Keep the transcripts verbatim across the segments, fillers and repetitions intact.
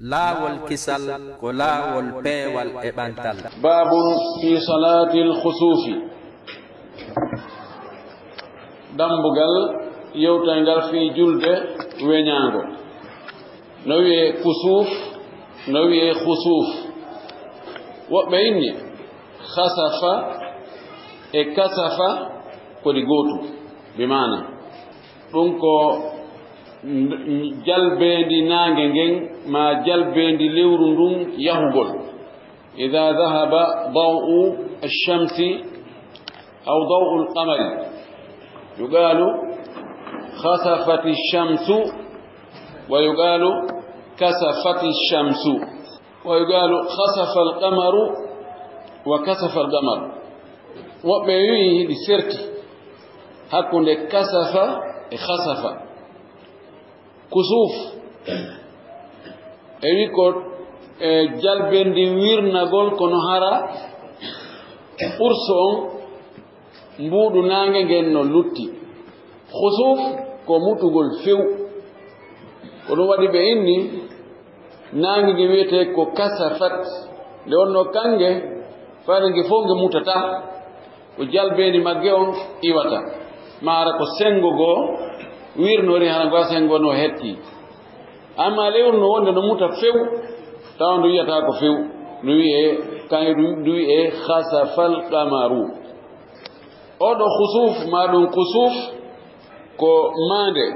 Laawol kisal ko laawol peewal e ɓantal. باب في صلاة الخسوف. Dambugal yewtay ngal fii julde weñaango. No wi'ee kusuuf, no wi'ee khusuuf. Woɓɓe inni khasafa e kasafa ko ɗi gootu, bi maana ɗum ko n-, n-, jalbeendi naange ngen, maa jalbeendi lewru ndun yahugol. إذا ذهب ضوء الشمس أو ضوء القمر يقال خسفت الشمس ويقال كسفت الشمس ويقال خسف القمر وكسف القمر. Woɓɓe wi'i hiɗi serti hakkunde kasafa e khasafa. Kusuuf, e wi ko, e, jalbeendi wirnagol, kono hara ursu on, mbuuɗu naange ngen no lutti. Khusuuf ko mutugol few. Ko ɗum waɗi ɓe inni naange nge wi'etee ko kasafat. Nde wonnoo kange, fayda nge fow nge mutataa. Ko jalbeendi magge on iwata. Maa hara ko senngo goo wirnori, hara ngo senngo no hetti. Ammaa lewru no wonde no muta few, tawa ndu yi'ataa ko few. Ndu wi'ee, kañum ndu wi'ee khasafal qamaru. Oɗo khusuuf, maa ɗum kusuuf, ko maande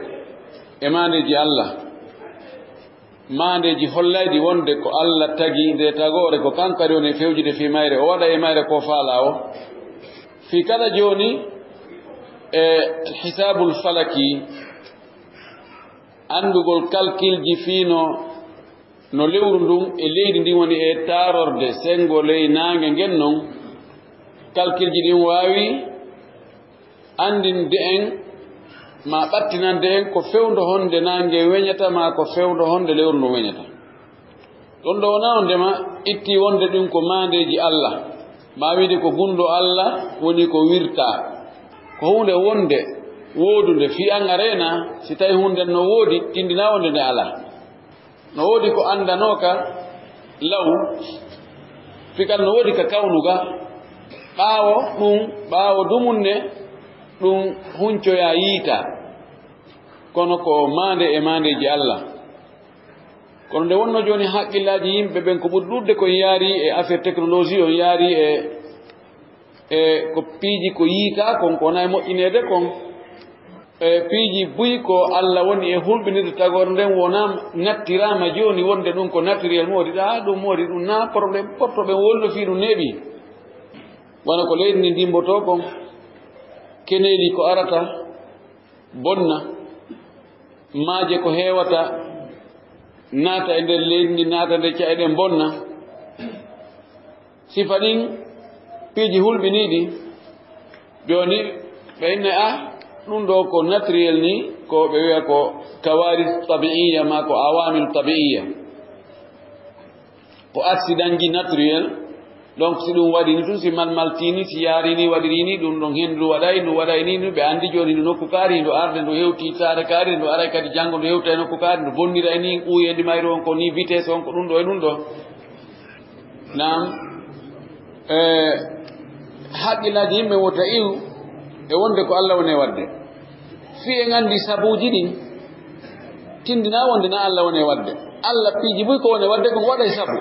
e maandeeji Allah. Maandeeji hollayɗi wonde ko Allah tagi nde tagoore, ko kanko kadi woni e fewjude fii mayre, o waɗa e mayre ko faalaa o. Fii kala jooni e hisaabul falaki, anndugol kalkilji fii no, no lewru ndun e leydi ndin woni e taarorde senngo ley naange ngen non, kalkilji ɗin waawi anndinde en, maa ɓattinande en ko fewndo honde naange weñata, maa ko fewndo honde lewru ndun weñata. Ɗon ɗo wonaa on ndema itti wonde ɗum ko maandeeji Allah, maa wiide ko gunɗo Allah woni ko wirtaa. Ko huunde wonde, woodunde, fii an a reena, si tawi huunde no woodi, tindinaa wonde nde alaa. No woodi ko anndanooka law, fii kala no woodi ka kawnuga, ɓaawo ɗum, ɓaawo dumunne, ɗum huncoyaa yiita. Kono ko maande e maandeeji Allah. Kono nde wonnoo jooni haqqillaaji yimɓe ɓen ko ɓuri ɗuuɗde ko yaari e affaire technologie on, yaari e, e ko piiji ko yiitaa kon, ko wonaa e moƴƴineede kon. E piiji buy ko Allah woni e hulɓinirde tagoore nden, wonaa nattiraama jooni wonde ɗum ko naturel, moodi ɗaa ɗum, moodi ɗum naa problème, potto ɓen wolno fii ɗum neeɓi. Wano ko leydi ndi dimmbotoo kon, keneeli ko arata, bonna, maaje ko heewata, naata e nder leydi ndi, naata nder ca'e ɗen, bonna. Sifa ɗin piiji hulɓiniiɗi, jooni ɓe inna, ah, ɗum ɗo ko naturel ni, ko ɓe wi'a ko kawaris tabi'iyya maa ko awamil tabi'iyya. Ko accident ji naturel. Donc, si ɗum waɗi ni tun, si malmaltii ni, si yaarii ni, waɗirii ni, ɗum ɗon henndu waɗay, ndu waɗay ni, ndu ɓe anndi jooni ndu nokku kaari, ndu arde, ndu hewtii saare kaari, ndu aray kadi janngo, ndu hewta e nokku kaari, ndu bonniray ni, ɓuuyeendi mayru on ko ni, vitesse on ko ɗum ɗo e ɗum ɗo. Naam, e haqqillaaji yimɓe wota iw e wonde ko Allah woni e waɗde. Fii en anndi sabuuji ɗin, tindinaa wonde na Allah woni e waɗde. Allah piiji buy ko woni e waɗde, ko waɗay sabu.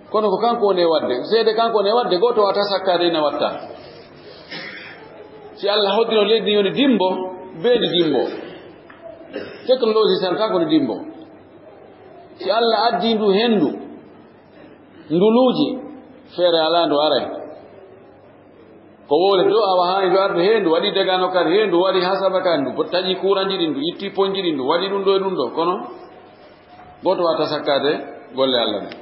Kono ko kanko woni e waɗde. Seede kanko woni e waɗde, gooto wata sakkaade ina watta. Si Allah hoddino leydi ndi woni dimbo, beedi dimbo. Technologie san kanko woni dimbo. Si Allah addi ndu henndu, ndu luuji, feere alaa ndu aray. Ko wowle dow awa haa ndu arde hee, ndu waɗi degano kadi hee, ndu waɗi hasaba kadi, ndu taƴi kuuranji ɗin, ndu itti ponji ɗin, ndu waɗi ɗum ɗo e ɗum ɗo. Kono gooto wata sakkaade golle Allah ɗen.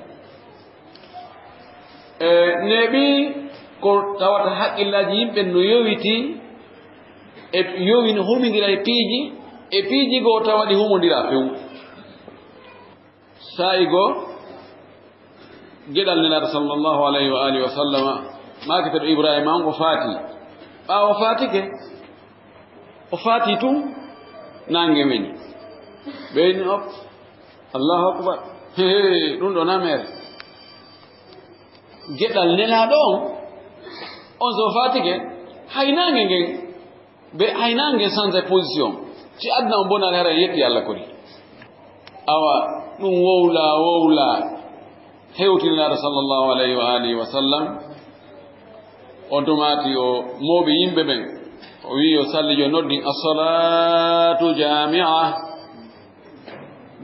E, neeɓi ko tawata haqqillaaji yimɓe no yowiti, e yowi no humindira e piiji, e piiji goo tawa ɗi humondira few. Saa'i goo, geɗal Nelaaɗo sallallahu alayhi wa alihi wa sallama, maaki to Ibrahima on o faati. Ɓaawo faatike, o faati tun, naange weñi. Ɓe ni op, Allahu akbar. Hee, ɗum ɗo na mere. Geɗal Nelaaɗo on, on so fatike, hay naange ngen, ɓe hay naange ngen change position. Si aduna on bonare hara yetti Allah kori. Awa, ɗum wowla, wowla. Hewti Nelaaɗo sallallahu alayhi wa alihi wa sallam. On tumaati o mooɓi yimɓe ɓen. O wi'i yo salli jo noddi as-salatu jami'a.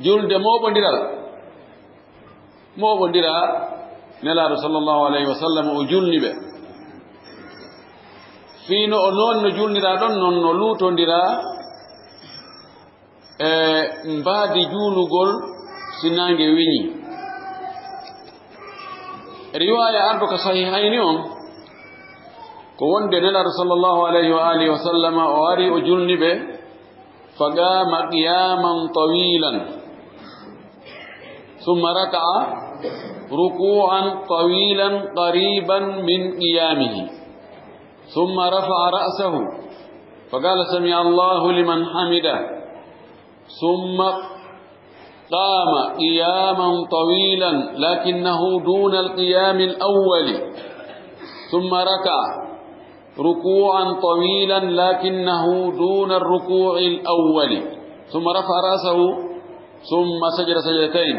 Julde mooɓondiral. Mooɓondira Nelaaɗo sallallahu alayhi wa sallam o julni ɓe. Fii no o noon no julnira ɗon non no luutondira e mbaadi juulugol si naange weñi. Riwaaya arɗo ka Sahihayni on, ko wonde Nelaaɗo sallallahu alayhi wa alihi wa sallama o ari o julni ɓe, faqama qiyaman tawilan, thumma raka'a ruku'an tawilan qariban min qiyamihi, thumma rafa'a ra'sahu, faqala, sami'a Allahu liman hamidah, thumma qama qiyaman tawilan lakinnahu duna al-qiyami al-awwali, thumma raka'a ruku'an tawilan lakinnahu duna ar-ruku'i al-awwali, thumma rafa'a ra'sahu, thumma sajada sajdatayn,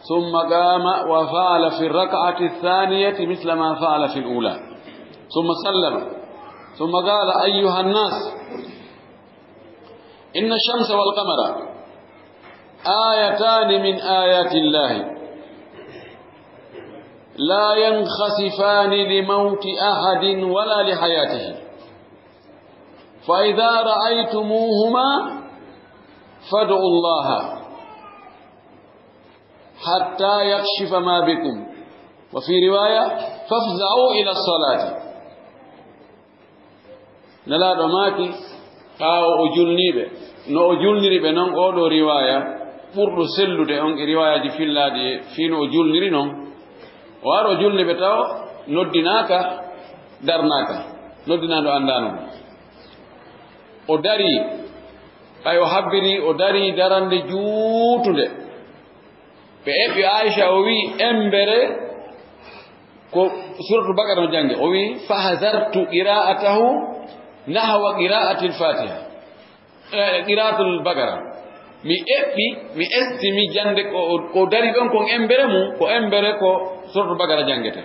thumma qama wa fa'ala fi ar-rak'ati ath-thaniyati mithla ma fa'ala fi al-ula, thumma sallama, thumma qala, ayyuha an-nas, inna ash-shamsa wal-qamara ayatani min ayati Allahi la yankhasifani li mawti ahadin wala li hayatihi. Fa idha ra'aytumuhuma fad'u Allaha hatta yakshifa ma bikum. Wa fi riwaya, fafza'u ila as-salati. Nelaaɗo maaki, ɓaawo o julnii ɓe, no o julniri ɓe non, oo ɗoo riwaaya ɓurɗo sellude on e riwaayaaji fillaaɗi e fii no o julniri non, o ara o julni ɓe tawa noddinaaka, darnaaka, noddinaandu anndaano ɗum. O darii, ɓay o habbirii, o darii darannde juutunde. Ɓe eɓɓi Aisha, o wi'i, embere ko Suratul Baqara no jannge. O wi'i, "Fahazartu qira'atahu nahwa qira'atil Fatiha." Eh, qira'atul Baqara. Mi eɓɓi, mi estimi jannde ko, ko dari ɗon kon embere mum, ko embere ko Suratul Baqara janngete.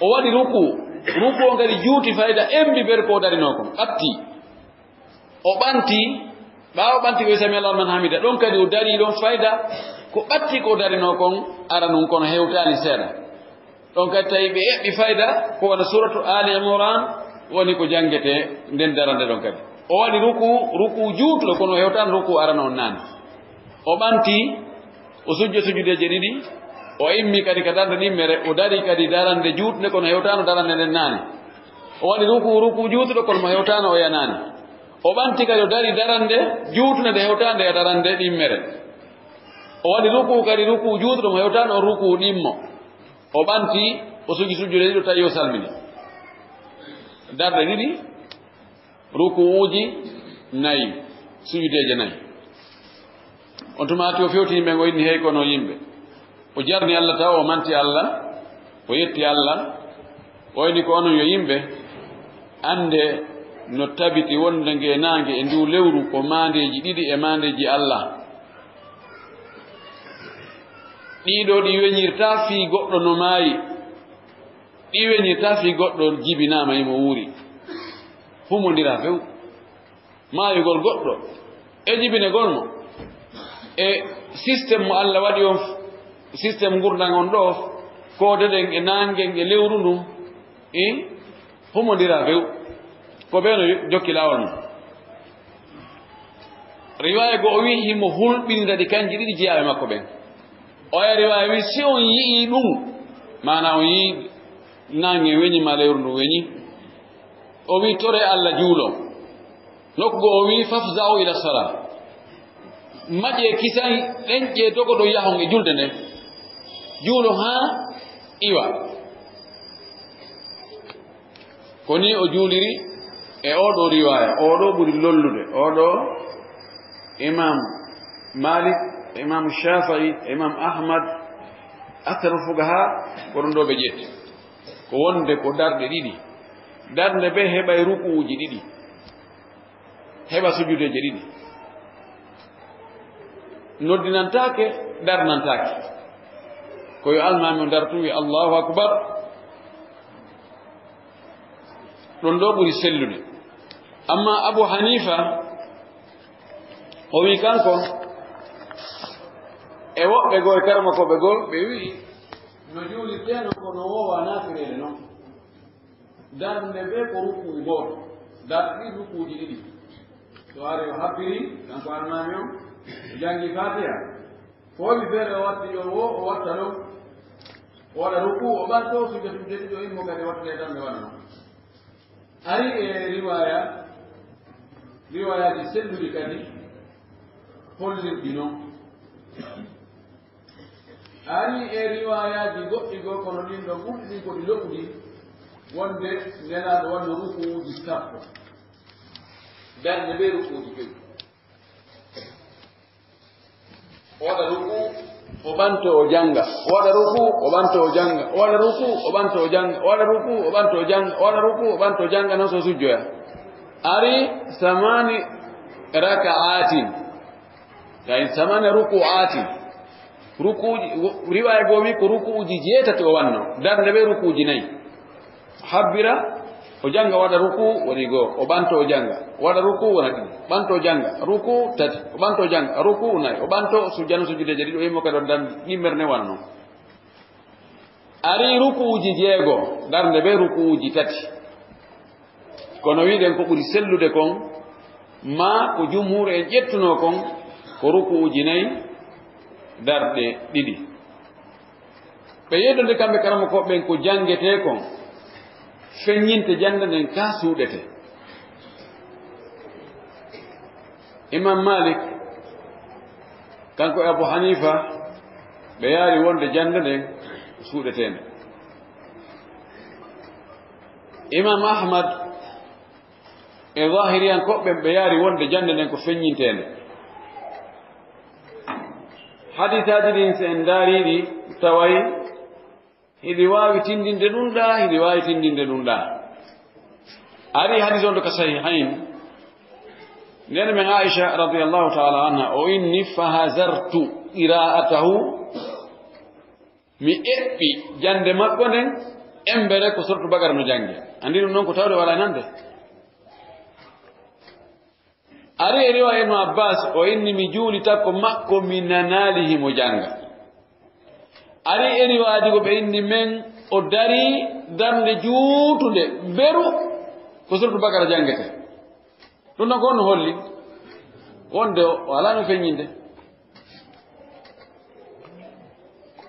O waɗi ruku, ruku on kadi juuti fayda, embi ber ko o darinoo kon, ɓatti. O ɓanti, ɓaawo ɓanti ko sami Allahu liman hamida, ɗon kadi o darii ɗon fayda, ko ɓatti ko o darinoo kon ara nun, kono hewtaani seeɗa. Ɗon kadi tawi ɓe eɓɓi fayda, ko wona suratu Ali Imran woni ko janngetee nden darande ɗon kadi. O waɗi ruku, ruku juutuɗo, kono o hewtaani ruku arano on naane. O ɓanti, o sujjo sujudeeje ɗiɗi, o immi kadi ka darnde ɗimmere, o dari kadi darande juutnde, kono hewtaano darande nden naane. O waɗi ruku, ruku juutuɗo, kono mo hewtaano o yanaani. O ɓanti kadi, o dari darande juutnde nde hewtaande e darande ɗimmere. O waɗi ruku kadi, ruku juutuɗo, mo hewtaano o ruku ɗimmo. O ɓanti, o suji sujjude ɗiɗo, tawi o salmini. Darɗe ɗiɗi, rukuuji nayi, sujudeeje nayi. On tuma ati o fewti yimɓe, o inni, "Hey, kono yimɓe." O jarni Allah taw, o manti Allah, o yetti Allah, o inni ko onon yo yimɓe, annde no tabiti wonde ngee naange e nduu lewru ko maandeeji ɗiɗi e maandeeji Allah. Ɗiɗo ɗi weñirta fii goɗɗo no maayi. Ɗi weñirta fii goɗɗo jibinaama himo wuuri. Humondira few. Maayugol goɗɗo e jibinegol mo. E système mo Allah waɗi on, système ngurndan on ɗoo, koode ɗen e naangen e lewru ndun, i humondira few. Ko ɓe no jokki laawol mum. Riwaaya goo o wi'i himo hulɓinira ɗi kanji ɗiɗi jiyaaɓe makko ɓen. Oya riwaaya wi'i, si on yi'ii ɗum, maanaa on yi'ii naange weñi maa lewru ndu weñi, o wi'i, toree Allah juulon. Nokku goo o wi'i, "Fafza'u ila salaa." Maƴee kisan, ɗenƴee dogoɗon yahon e julde nden. Juulon haa iwa. Ko nii o juuliri e oo ɗoo riwaaya, oo ɗoo ɓuri lollude, oo ɗoo Imaam Maalik Imam Shafi'i, Imam Ahmad, aksaru fuqaha, ko ɗum ɗo ɓe ƴetti. Ko wonde ko darɗe ɗiɗi. Darnde be heɓay rukuuji ɗiɗi. Heɓa sujudeeje ɗiɗi. Noddinantaake, darnantaake. Ko yo almaami on dartu wi Allahu Akbar. Ɗon ɗo ɓuri sellude. Amma Abu Hanifa, o wi kanko, e woɓɓe goo, e karmakooɓe goo, ɓe wi, no juulirtee non ko no woowa naafireede non. Darnde be ko rukuu gooto, darɗe ɗiɗi, rukuuji ɗiɗi. So ari o habbiri, kanko almaami on, o janngi Faatiha. Foofi feere o watti ɗo, o, o watta ɗo, o waɗa rukuu, o ɓanto, sujjatude ɗiɗo, immo kadi watta e darnde waɗa non. Ari e riwaaya, riwaayaaji selluɗi kadi hollirɗi non. Ari e riwaayaaji goɗɗi goo, kono ɗin ɗon ɓurɗi ɗin ko ɗi lo'uɗi, wonde Nelaaɗo waɗno rukuuji sappo, darnde be rukuuji joyi. O waɗa rukuu, o ɓanto, o jannga. O waɗa rukuu, o ɓanto, o jannga. O waɗa rukuu, o ɓanto, o jannga. O waɗa rukuu, o ɓanto, o jannga. O waɗa rukuu, o ɓanto, o jannga. Non so sujjoya. Ari samaani raka'aatin. Kay samaani ruku'aatin. Rukuuji, riwaaya goo wi ko rukuuji jeetati o wanno. Darnde be rukuuji nayi. Habbira, o jannga, waɗa rukuu, woni goo, o ɓanto, o jannga, waɗa rukuu, wona ɗiɗi, ɓanto, jannga, rukuu, tati, o ɓanto, jannga, rukuu, nayi, o ɓanto, sujjano sujudeeje ɗiɗi, o yimmo kadi o dan ɗimmere ne wanno. Ari rukuuji jeego, darnde be rukuuji tati. Kono wiɗen ko ɓuri sellude kon, maa ko jumhuur en ƴettunoo kon, ko rukuuji nayi, darɗe ɗiɗi. Ɓe yeddonde kamɓe karamokooɓe ɓen ko janngetee kon, feññinte jannde nden ka suuɗete. Imam Malik, kanko e Abu Hanifa, ɓe yaari wonde jannde nden suuɗeteende. Imam Ahmad e Zahiriyankooɓe ɓen, ɓe yaari wonde jannde nden ko feññinteende. Hadisaaji ɗin, si en ndaari ɗi, taway hiɗi waawi tindinde ɗum ɗaa, hiɗi waawi tindinde ɗum ɗaa. Ari hadis on ɗo ka Sahihayn. Neene men Aisha radiyallahu ta'ala anha, o inni, "Fahazartu qira'atahu." Mi eɓɓi jannde makko nden, embere ko Suratu Baqara no jannge. Anndi ɗum noon ko tawde wala nande. Ari e riwaya Ibnu Abbas, o inni mi juuli takko makko, mi nanaali himo jannga. Ari e riwaaji ko ɓe inni men, o dari darnde juutunde, beru, ko Suratu Baqara janngete. Ɗum noon ko honno holli? Wonde o, o alaa no feññinde.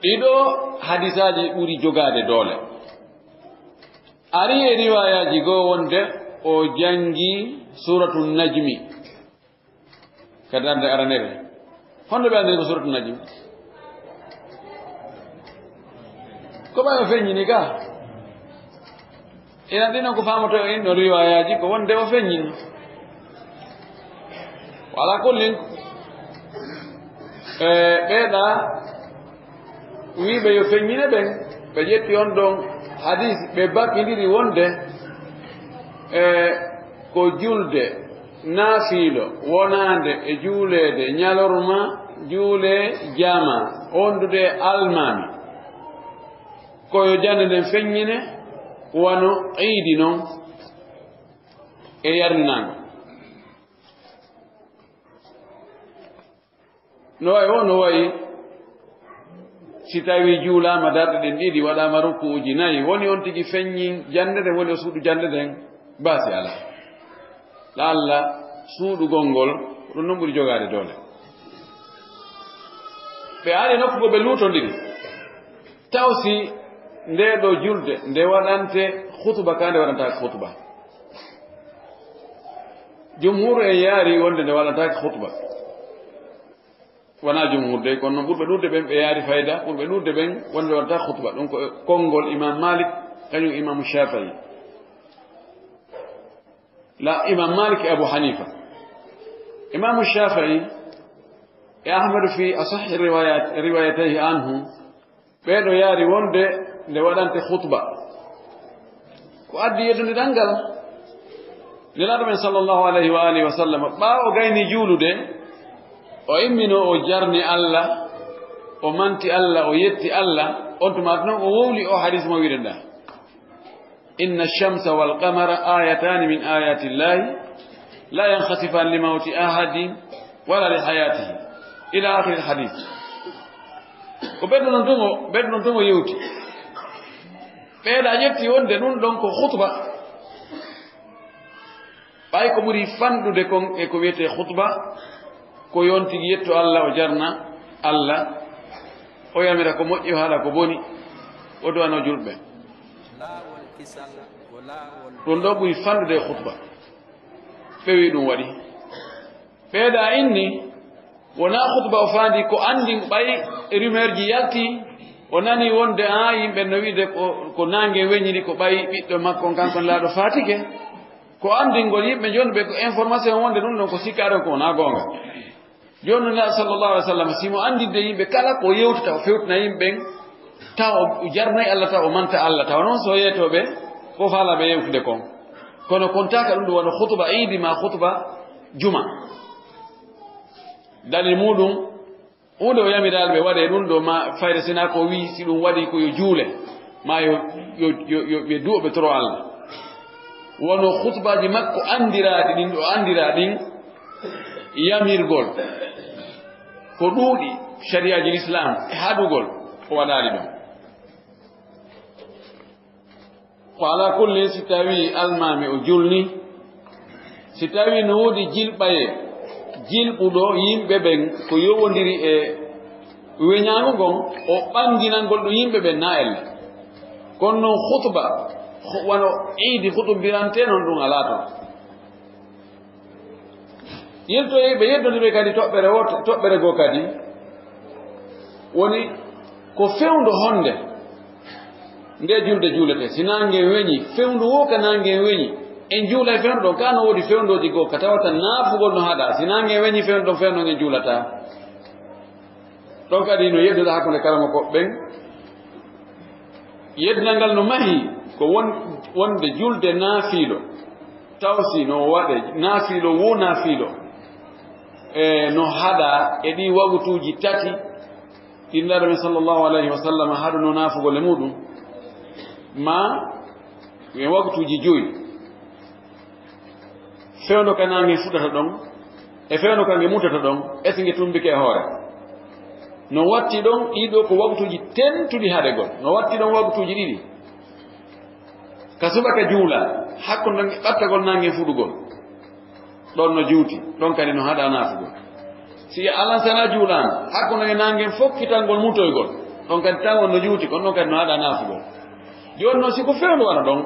Ɗiɗo hadisaaji ɓuri jogaade doole. Ari e riwaayaaji goo wonde o janngi Suuratu Najmi ka darnde aranere. Honno ɓe anndiri ko Suuratu Najmi? Ko ɓay o feññini ka. Ina ɗi noon ko faamotoo e ɗin ɗon riwaayaaji ko wonde o feññini. Wa alaa kullin, e, ɓeeɗa wiiɓe yo feññine ɓen, ɓe ƴetti on ɗon hadis, ɓe bakkindiri wonde, e, ko julde naafiilo wonaande e juuleede ñalorma, juulee jamaa, wondude e almaami. Ko yo jannde nden feññine wano iidi non e yarninaango. No wayi o, no wayi si tawii juulaama darɗe ɗen ɗiɗi, waɗaama rukuuji nayi, woni on tigi feññin jannde nden, woni o suuɗu jannde nden, baasi alaa. La'alla suuɗugol ngol, ɗum non ɓuri jogaade doole. Ɓe ari nokku goo ɓe luutondiri. Taw si ndee ɗoo julde, nde waɗante hutuba, kaa nde waɗantaake hutuba? Jumhuur en yaari wonde nde waɗantaake hutuba. Wonaa jumhuur dey, kono noon ɓurɓe ɗuuɗde ɓen ɓe yaari fayda, ɓurɓe ɗuuɗde ɓen wonde waɗantaake hutuba. Ɗum ko konngol Imaam Maalik, kañum Imaamu Shaafi'i. La Imaam Maalik e Abu Haniifa. Imaamu Shaafi'i E Ahmadu fi asahhi riwayat-, riwayatayhi anhu, ɓeeɗo yaari wonde nde waɗante khutba. Ko addi yeddude ɗanngal? Nelaaɗo men sallallahu alayhi wa alihi wa sallam, ɓaawo gayni juulude, o immino o jarni Allah, o manti Allah, o yetti Allah, on tuma noon o wowli o hadis mo wiɗen ɗa. Inna shamsa wal qamara ayatani min ayati llahi la yankhasifani li mawti ahadin wala li hayatihi. Ila akhiril hadith. Ko ɓeɗɗo noon tun o, ɓeɗɗo noon tun o yewti. Ɓeeɗa ƴetti wonde ɗum ɗon ko khutba. Ɓay ko ɓuri fanɗude kon e ko wiyetee khutba, ko yon tigi yetto Allah, o jarna Allah, o yamira ko moƴƴi, o haɗa ko boni, o duwano julɓe. Ɗum ɗo ɓuri fanɗude e khutba. Ɓe wi ɗum waɗi. Ɓeeɗa inni, wonaa khutba o faandi, ko anndi ɓay rumeur ji yalti, o nani wonde, a, yimɓe no wiide ko, ko naange weñiri, ko ɓay ɓiɗɗo makko on kanko nelaaɗo faatike. Ko anndingol yimɓe jooni ɓe ko information wonde ɗum ɗon ko sikkaaɗo ko wonaa goonga. Jooni noon, Nelaaɗo sallallahu alaihi wasallam, si mo anndinde yimɓe kala ko yewtata, o fewtina yimɓe ɓen, taw o jarnay Allah, taw o manta Allah, taw noon so yeetooɓe ko faalaaɓe yewtude kon. Kono kontaaka ɗum ɗum wano khutba iidi ma khutba juma. Dalil muɗum, huunde o yamiraali ɓe waɗe ɗum ɗo, ma fayre sina ko o wi'i si ɗum waɗi ko yo juule, ma yo, yo, yo, yo ɓe du'o ɓe toro Allah. Wano khutbaaji makko anndiraaɗi ɗin, ɗo anndiraa ɗin yamirgol. Ko ɗuuɗi shariyaaji Lislaam e haɗugol o waɗaali ɗum. Ko alaa kulli, si tawii almaami o julni, si tawii no woodi jilɓaye, jilɓuɗo yimɓe ɓen ko yowondiri e weñaango ngon, o ɓannginangol ɗum yimɓe ɓen na ella. Kono noon khutba, khu-, wano iidi khutubirantee noon, ɗum alaa toon. Yiltoyɓe, yeddondirɓe kadi toɓɓere woote, toɓɓere goo kadi, woni ko fewndo honde nde julde juuletee. Si naange weñi, fewndo woo ka naange weñi, en juulay fewndo ɗon, ka no woodi fewndooji goo ka tawata naafugol no haɗa. Si naange weñi fewndo ɗon, fewndo ngen juulataa. Ɗon kadi no yeddude hakkunde karamokooɓe ɓen. Yeddungal ngal no mahii ko won-, wonde julde naafiilo, taw si no waɗe naafiilo wo naafiilo, e no haɗa e ɗi waqtuuji tati ɗi Nelaaɗo men sallallahu alayhi wa sallam haɗuno naafugol e muɗum, ma wi'en waqtuuji joyi. Fewndo ka naange fuɗata ɗon, e fewndo ka nge mutata ɗon, e si nge tumbike e hoore. No watti ɗon, ɗii ɗoo ko waqtuuji tentuɗi haɗegol. No watti ɗon waqtuuji ɗiɗi. Ka subaka juula, hakkunde ɓattagol naange fuɗugol. Ɗon no juuti, ɗon kadi no haɗa naafugol. Si alansara juulaama, hakkunde naange fokkitangol mutoygol, ɗon kadi tan on no juuti, kono ɗon kadi no haɗa naafugol. Jooni noon, si ko fewndo wano ɗon,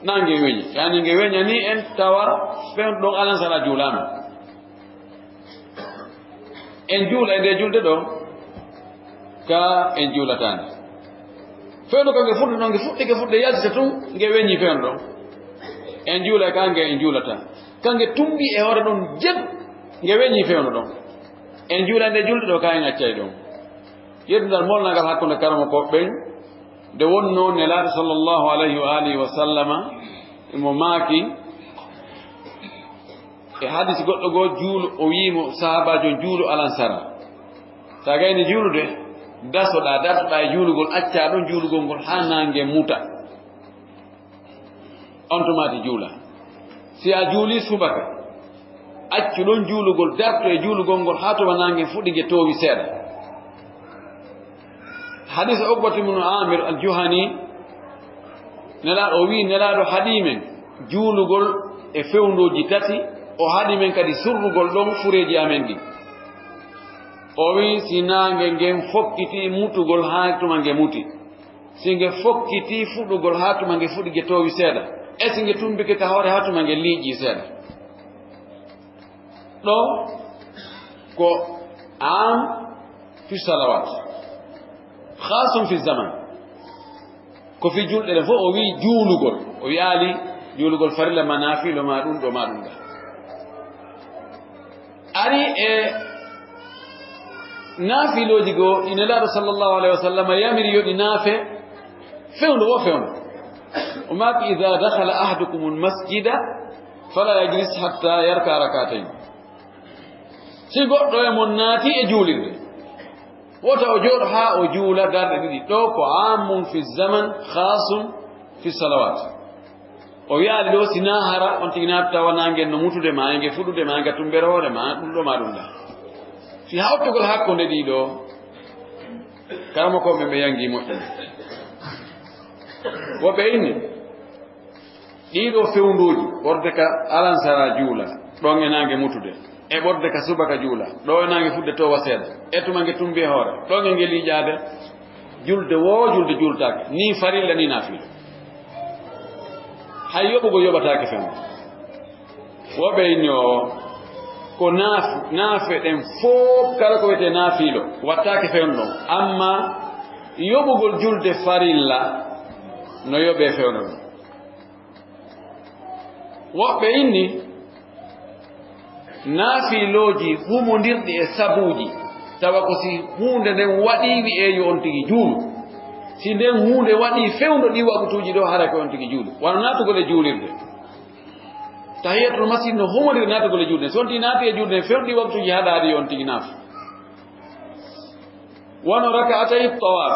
naange weñi. Yani nge weñani en tawa fewndo ɗon alansara juulaama. En juula e nde julde ɗo, ka en juulataande. Fewndo ka nge fuɗɗi ɗon, nge fuɗɗike fuɗɗe yaltita tun, nge weñi fewndo ɗon. En juula ka nge en juulata. Ka nge tumbi e hoore ɗon jet, nge weñi fewndo ɗon. En juula e nde julde ɗo, ka en accay ɗon. Yeddungal molnangal hakkunde karamokooɓe ɓen, nde wonnoo Nelaaɗo sallallahu alayhi wa alihi wa sallama, mo maaki, e hadis goɗɗo goo, juulu, o wi'i mo, sahaabaajo, juulu alansara. Sa gayni juulude, dasoɗaa, dartoɗaa e juulugol, accaa ɗon juulugol ngol haa naange muta. On tumaati juula. Si a juuli subaka, accu ɗon juulugol, darto e juulugol ngol haa tuma naange fuɗi, nge toowi seeɗa. Hadis Uqbatu ibn Amir al-Juhani, Nelaaɗo, o wi'i, Nelaaɗo haɗi men juulugol e fewndooji tati, o haɗi men kadi surrugol ɗon fureeji amen ɗin. O wi'i, si naange ngen fokkiti mutugol haa tuma nge muti, si nge fokkiti fuɗugol haa tuma nge fuɗi, nge toowi seeɗa, e si nge tumbike ka hoore haa tuma nge liiƴi seeɗa. Ɗo ko am fi salawat, khasum fi zaman. Ko fi julɗe ɗen fof, o wi'i juulugol. O wi'aali juulugol farilla ma naafilo ma ɗum ɗo ma ɗum ɗa. Ari e Naafilooji goo, ɗi Nelaaɗo sallallahu alayhi wa sallam yamiri yo ɗi naafe fewndo wo fewndo. O maaki, "Idaa dakhala ahadukumul masjida fala yajlis hatta yarka rakatayn." Si goɗɗo e mon naati e juulirde, wota o jooɗo haa o juula darɗe ɗiɗi. Ɗoo ko aamun fi zaman, khaasun fi salawaat. O wiyaali ɗoo, si naa hara on tigi naata tawa naange no mutude ma, enge fuɗude ma, enge tumbere hoore ma, ɗum ɗo ma ɗum ɗa. Si hawtugol hakkunde ɗii ɗoo, karamokooɓe ɓe yangi moƴƴi. Woɓɓe inni, ɗii ɗoo fewndooji, ɓorde ka alansara juula, ɗon e naange mutude, e ɓorde ka subaka juula, ɗo e naange fuɗde towa seeɗa, e tuma nge tumbi e hoore, ɗon e nge liiƴaade, julde woo julde juultaake, ni farilla ni naafila. Hay yoɓugol yoɓataake fewndo. Woɓɓe inni o ko naaf-, naafe ɗen fof kala ko wiyetee naafiilo wattaake fewndo ɗon. Amma yoɓugol julde farilla no yoɓee fewndo ɗon. Woɓɓe inni naafilooji humondirɗi e sabuuji, tawa ko si huunde nden waɗii wi'ee yo on tigi juulu. Si nden huunde waɗii fewndo ɗii waqtuuji ɗoo, hara ko on tigi juulu. Wano naatugol e juulirde. Tahiyatul masjid no humondiri naatugol e juulde. Si on tigi naati e juulde, fewndo ɗii waqtuuji haɗaali yo on tigi naaf. Wano raka'atay tawaaf.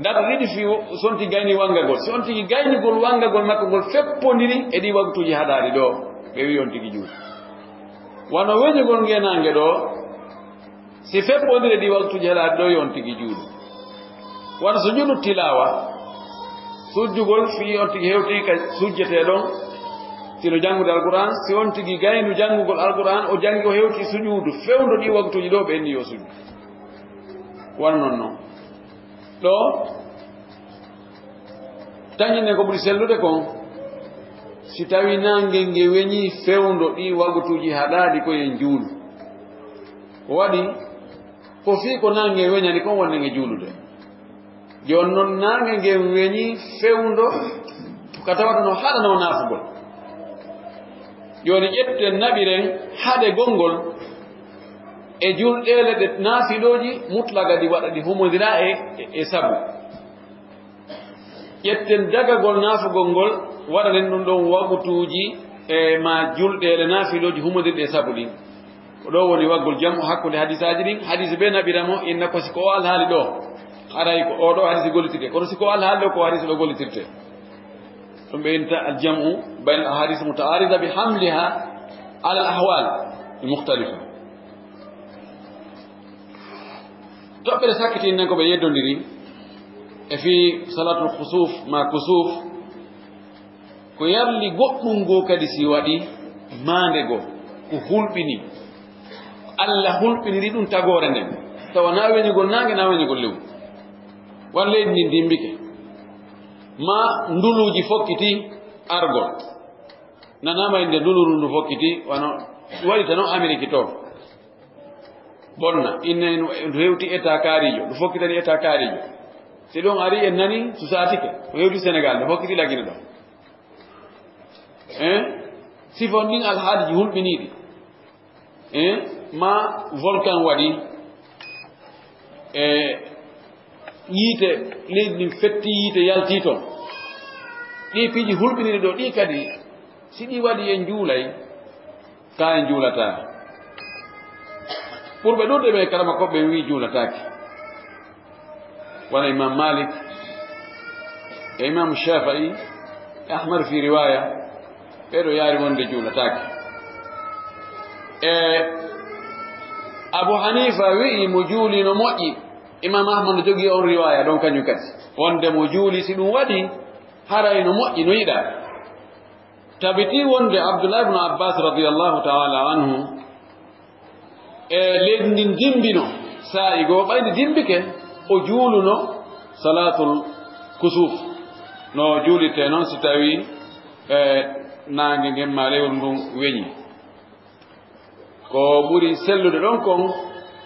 Darɗe ɗiɗi fii wo-, si on tigi gayni wangagol. Si on tigi gaynugol wangagol makko ngol feppondiri e ɗii waqtuuji haɗaali ɗoo, ɓe wi'i on tigi juulu. Wano weñugol ngeenaange ɗoo, si feppondiri e ɗii waqtuuji haɗaali ɗoo, yo on tigi juulu. Wano sujuudu tilaawa, sujjugol fii on tigi hewti ka sujjetee ɗon, si no janngude Alqur'aan, si on tigi gaynu janngugol Alqur'aan, o janngi o hewti sujuudu, fewndo ɗii waqtuuji ɗoo, ɓe inni yo sujju. Wano non non. Ɗoo, tañinen ko ɓuri sellude kon, si tawii naange nge weñii fewndo ɗii waqtuuji haɗaali ko en juulu. Ko waɗi, ko fii ko naange weñani kon wonde nge juulude. Jooni non naange ngen weñii fewndo ka tawata no haɗanoo naafugol. Jooni ƴetten naɓiren haɗegol ngol e julɗeele ɗe naafilooji mutlaga ɗi waɗa ɗi humondira e, e, e sabu. Ƴetten dagagol naafugol ngol, waɗanen ɗum ɗon waqtuuji e ma julɗeele naafilooji humondirɗe e sabu ɗin. Ko ɗoo woni waggol jam'u hakkunde hadisaaji ɗin. Hadis bee naɓira mo, inna ko si ko o alhaali ɗoo, haray ko oo ɗoo hadis gollitirte. Kono si ko o alhaali ɗoo, ko hadis ɗoo gollitirte. Ɗum ɓe innta al jam'u bayna al ahadis mutaarida bi hamliha ala al ahwal al mukhtalifa. Toɓɓere sakkitiiɗe nden ko ɓe yeddondiri e fii salaatul khusuuf ma kusuuf, ko yarli goɗɗum goo kadi si waɗi maande goo, ko hulɓini. Alla hulɓiniri ɗum tagoore nden. Tawa na weñugol naange, na weñugol lewru. Wan leydi ndin dimbike. Ma nduluuji fokkiti argol. Nanaama innde nduluru ndu fokkiti, wano waɗi tan on Ameriki to. Bonna, inne no hewti état kaariijo, ndu fokkitani état kaariijo. Si ɗum ari en nani, su saatike, o hewti Senegal, ndu fokkiti Lagine ɗo. Hein? Sifon ɗin alhaaliiji hulɓiniiɗi. Hein? Ma volcan waɗi, e yiite, leydi ndin fetti, yiite yalti ton. Ɗi piiji hulɓiniiɗi ɗo, ɗi kadi, si ɗi waɗi en juulay, ka en juulataa. Ɓurɓe ɗuuɗde ɓe karama ko ɓe wi'i juulataake. Wano Imam Malik, e Imam Shafi'i, e Ahmad fi riwaya, ɓeɗo yaari wonde juulataake. E Abu Hanifa wi'i mo juuli no moƴƴi. Imam Ahmad no jogii on riwaya ɗon kañum kadi. Wonde mo juuli si ɗum waɗi, haray no moƴƴi, no yiɗaa. Tabitii wonde Abdullah ibn Abbas radiyallahu ta'ala anhu e leydi ndin dimbino, saa'i goo ɓay ndi dimbike, o juuluno salaatul kusuuf. No juulittee non si tawii, e, naange ngen maa lewru ndun weñi. Ko ɓuri sellude ɗon kon,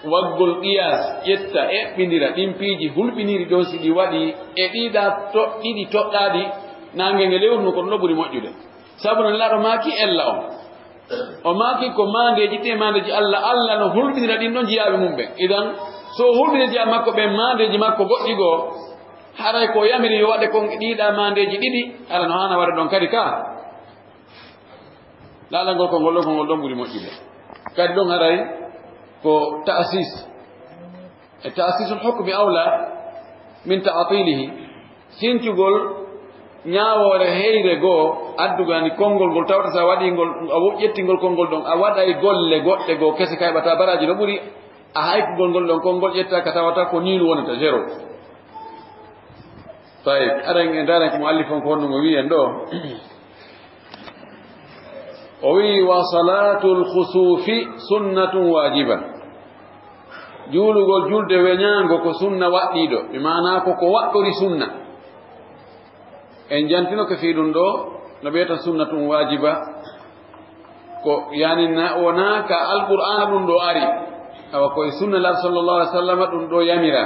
waggol qiyaas, ƴetta, eɓɓindira ɗin piiji hulɓiniiɗi ɗon si ɗi waɗi e ɗiɗa to-, ɗiɗi toɗɗaaɗi naange nge lewru no, ko ɗum ɗo ɓuri moƴƴude. Sabu no Nelaaɗo maaki ella on. O maaki ko maandeeji ɗi e maandeeji Alla, Alla no hulɓinira ɗin ɗon jiyaaɓe mum ɓen. Idan, So o hulɓini diya makko ɓen maandeeji makko goɗɗi goo, haray ko o yamiri yo waɗe kon ɗiiɗa maandeeji ɗiɗi, hara no haana waɗa ɗon kadi ka. Laalal ngol konngol ɗon, konngol ɗon ɓuri moƴƴude. Kadi ɗon haray ko ta'sis. E ta'sisul hukmi awla min ta'tilihi. Sincugol ñaawoore heyre goo, addugani konngol ngol, tawata so a waɗii ngol, a wo-, ƴettii ngol konngol ɗon, a waɗay golle goɗɗe goo kese, kayɓata baraaji no ɓuri a haykugol ngol ɗon konngol, ƴetta ka tawata ko nii wonata, zéro. Tayib, aɗa en ndaara ko muallif on ko honno mo wi'i en ɗoo. O wi'i, "Wa salatul khusufi sunnatun wajiba." Juulugol julde weñaango ko sunna waɗɗiiɗo, bi maanaa ko ko waɗɗori sunna. En jantinoke fii ɗum ɗoo, no ɓe wiyata sunnatun waajiba, ko yani na, wonaa ka Alqur'aana ɗum ɗoo ari, awa ko e sunna Laaɗo sallallahu alaihi wasallam ɗum ɗoo yamira.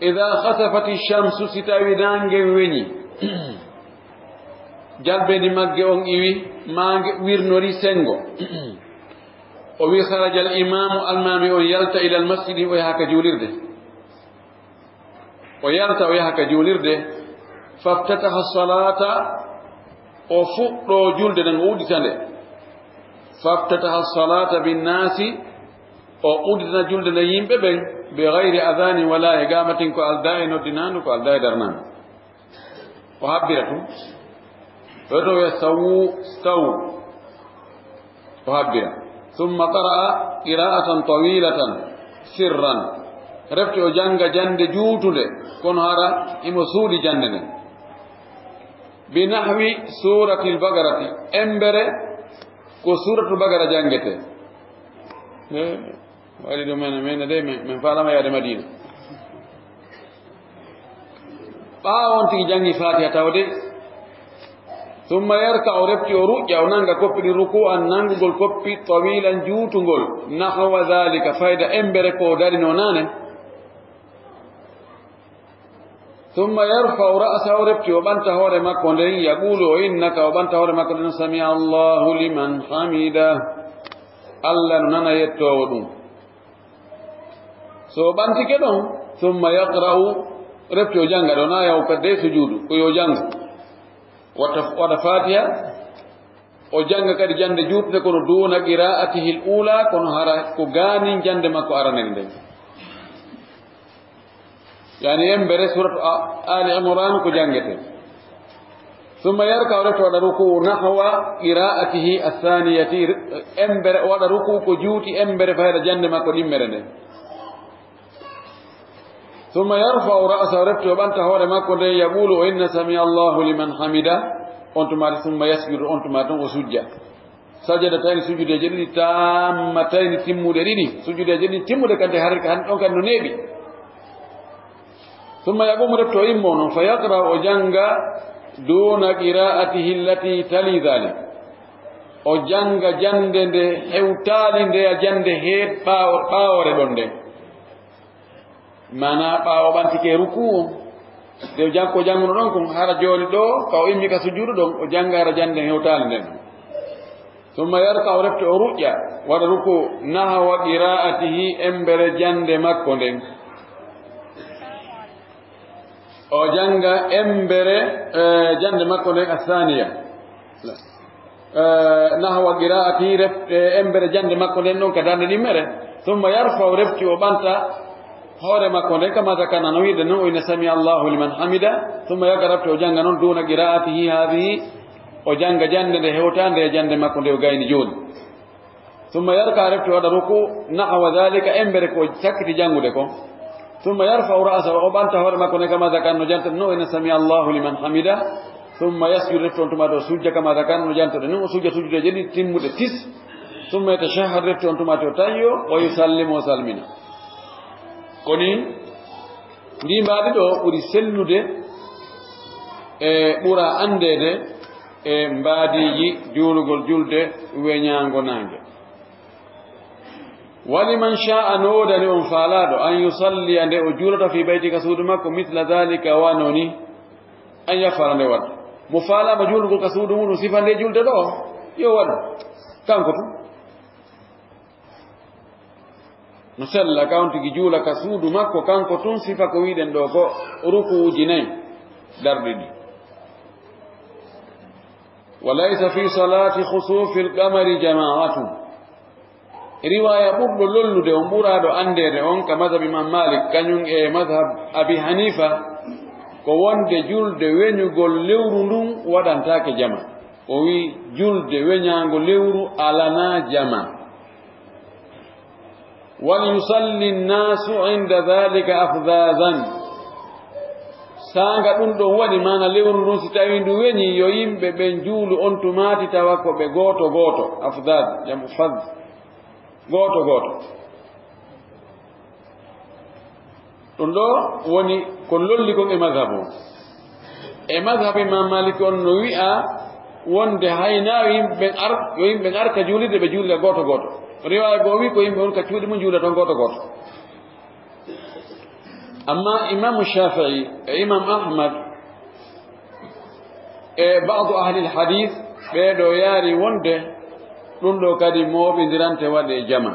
Idha khasafati shamsu, si tawi naange weñi, jalbendi magge on iwi, maa nge wirnori sengo. O wi, "Kharajal imamu", almaami on yalta, "ilal masjidi", o yaha ka juulirde. O yalta, o yaha ka juulirde. Faftataha salata, o fuɗɗo julde nden, o uddita nde. Faftataha salata binnaasi, o udditana julde nden yimɓe ɓen, bi ghayri adhanin, wala e gamatin, ko aldaa e noddinaandu, ko aldaa e darnaandu. O habbira tun. Ɓe to wi'a, "Sawu, sawu." O habbira. Thumma qara'a qira'atan tawilatan sirran. Refti o janga jande juutunde, kono hara imo suuɗi jande nden. Bi nahwi suratil Baqarati. Embere ko suratul Baqara jangete. Eh, waɗi ɗum men, men de, men, men faalama yaade Madina. Ɓaawo on tigi jangi Fatiha tawde, summa yarka, o refti o ruƴƴa, o nanga koppi ɗin ruku'an, nangugol koppi tawilan juutungol, nahwa dhalika, fayda embere ko o darino nane. Summa yarfa'u ra'sahu, o refti o ɓanta hoore makko nden, yaqulu, o innaka, o ɓanta hoore makko nden, "Sami Allahu liman hamida." Allah no nana yettoowo ɗum. So o ɓantike ɗon, summa yaqra'u, refti o janga ɗon, na yaw kadde sujuudu, ko yo jangu. Wata, waɗa Fatiha, o janga kadi jande juutnde, kono duna qira'atihil ula, kono hara ko gaanin jande makko aranere nden. Yani embere suratu A-, Ali Imran ko jangete. Summa yarka, o refti waɗa ruku nahwa qira'atihi athaniyati, embere o waɗa ruku ko juuti embere fayda jande makko ɗimmere nde. Summa yarfa'u ra'sa, o refti o ɓanta hoore makko nden, yaqulu, o inna sami Allahu liman hamida, on tumaati, summa yasjudu, on tumaati ton o sujja. Sajadatayni, sujudeeje ɗiɗi, taammatayni, timmuɗe ɗiɗi, sujudeeje ɗiɗi timmuɗe, kadi hari, han ɗon kadi no neeɓi. Summa yaqumu, refti o immo non, fa yaqra, o janga, duna qira'atihi allati tali dhalik. O janga jande nde hewtaali nde a jande heed ɓaawo, ɓaawore ɗon nden. Maanaa ɓaawo ɓantike ruku on. Nde o jang-, ko jannguno ɗon kon, hara jooni ɗoo, ka o immi ka sujuudu ɗon, o jannga hara jannde hewtaande nden. Summa yarka, o refti o ruƴƴa, waɗa ruku, nahwa qiraatihi, embere jannde makko nden. O jannga embere, eh, jannde makko nden, athaniya. Eh, nahwa qiraati, ref-, eh, embere jannde makko nden ɗon ka darnde ɗimmere. Summa yarfa, o refti, o ɓanta hoore makko nden, kama zakarna, no wi'irde non, o inna sami Allahu liman hamida. Summa yaqra, refti o jannga non, duna qiraatihi haadihi, o jannga jannde nde hewtaande e jannde makko nde o gayni jooni. Summa yarka, refti o waɗa ruku, nahwa dhalika, embere ko sakkiti janngude kon. Summa yarfa'u ra'sahu, o ɓanta hoore makko nden, kama zakarna, no jantuɗen non, o inna sami Allahu liman hamida. Summa yasjudu, refti on tuma to o sujja, kama zakarna, no jantuɗen non, o sujja sujudeeje ɗiɗi timmuɗe tis. Summa yatashahhad, refti on tuma to o tayyo, wa yusallimu, o salmina. Ko nii, ndii mbaadi ɗoo ɓuri sellude e ɓura anndeede e mbaadiiji juulugol julde weñaango naange. Wa liman sha'a, no woodani on faalaaɗo, an yusalliya, nde o juulata, fi bayti, ka suudu makko, mithla dhalika, wano ni, an yaf'ala, nde waɗa. Mo faalaama juulugol ka suudu muuɗum, sifa nde julde ɗoo, yo waɗu kanko tun. No sella, ka on tigi juula ka suudu makko, kanko tun sifa ko wi'uɗen ɗoo ko rukuuji nay darɗi ɗi. Wa laysa fi salati khusufil qamari jama'atun. Riwaaya ɓurɗo lollude on, ɓuraaɗo anndeede on ka mazhab Imam Malik, kañum e mazhab Abi Hanifa, ko wonde julde weñugol lewru ndun waɗantaake jama. O wi'i julde weñaango lewru alanaa jama. Wal yusalli nnaasu inda dhalika afdhadan. Saanga ɗum ɗon waɗi, maana lewru ndun, si tawii ndu weñii, yo yimɓe ɓen juulu on tumaati tawa ko ɓe gooto gooto. Afdhad, jamu fadh. Gooto gooto. Ɗum ɗo woni ko lolli kon e mazhab on. E mazhab Imam Malik on no wi'a wonde haynaa yimɓe ɓen ar-, yo yimɓe ɓen ar ka juulirde, ɓe juulira gooto gooto. Riwaaya goo wi'i ko yimɓe on ka cuuɗi mum juula ton gooto gooto. Amma Imam Shafi'i e Imam Ahmad e ba'du ahlil hadith, ɓee ɗoo yaari wonde ɗum ɗoo kadi mooɓindirante waɗe jama.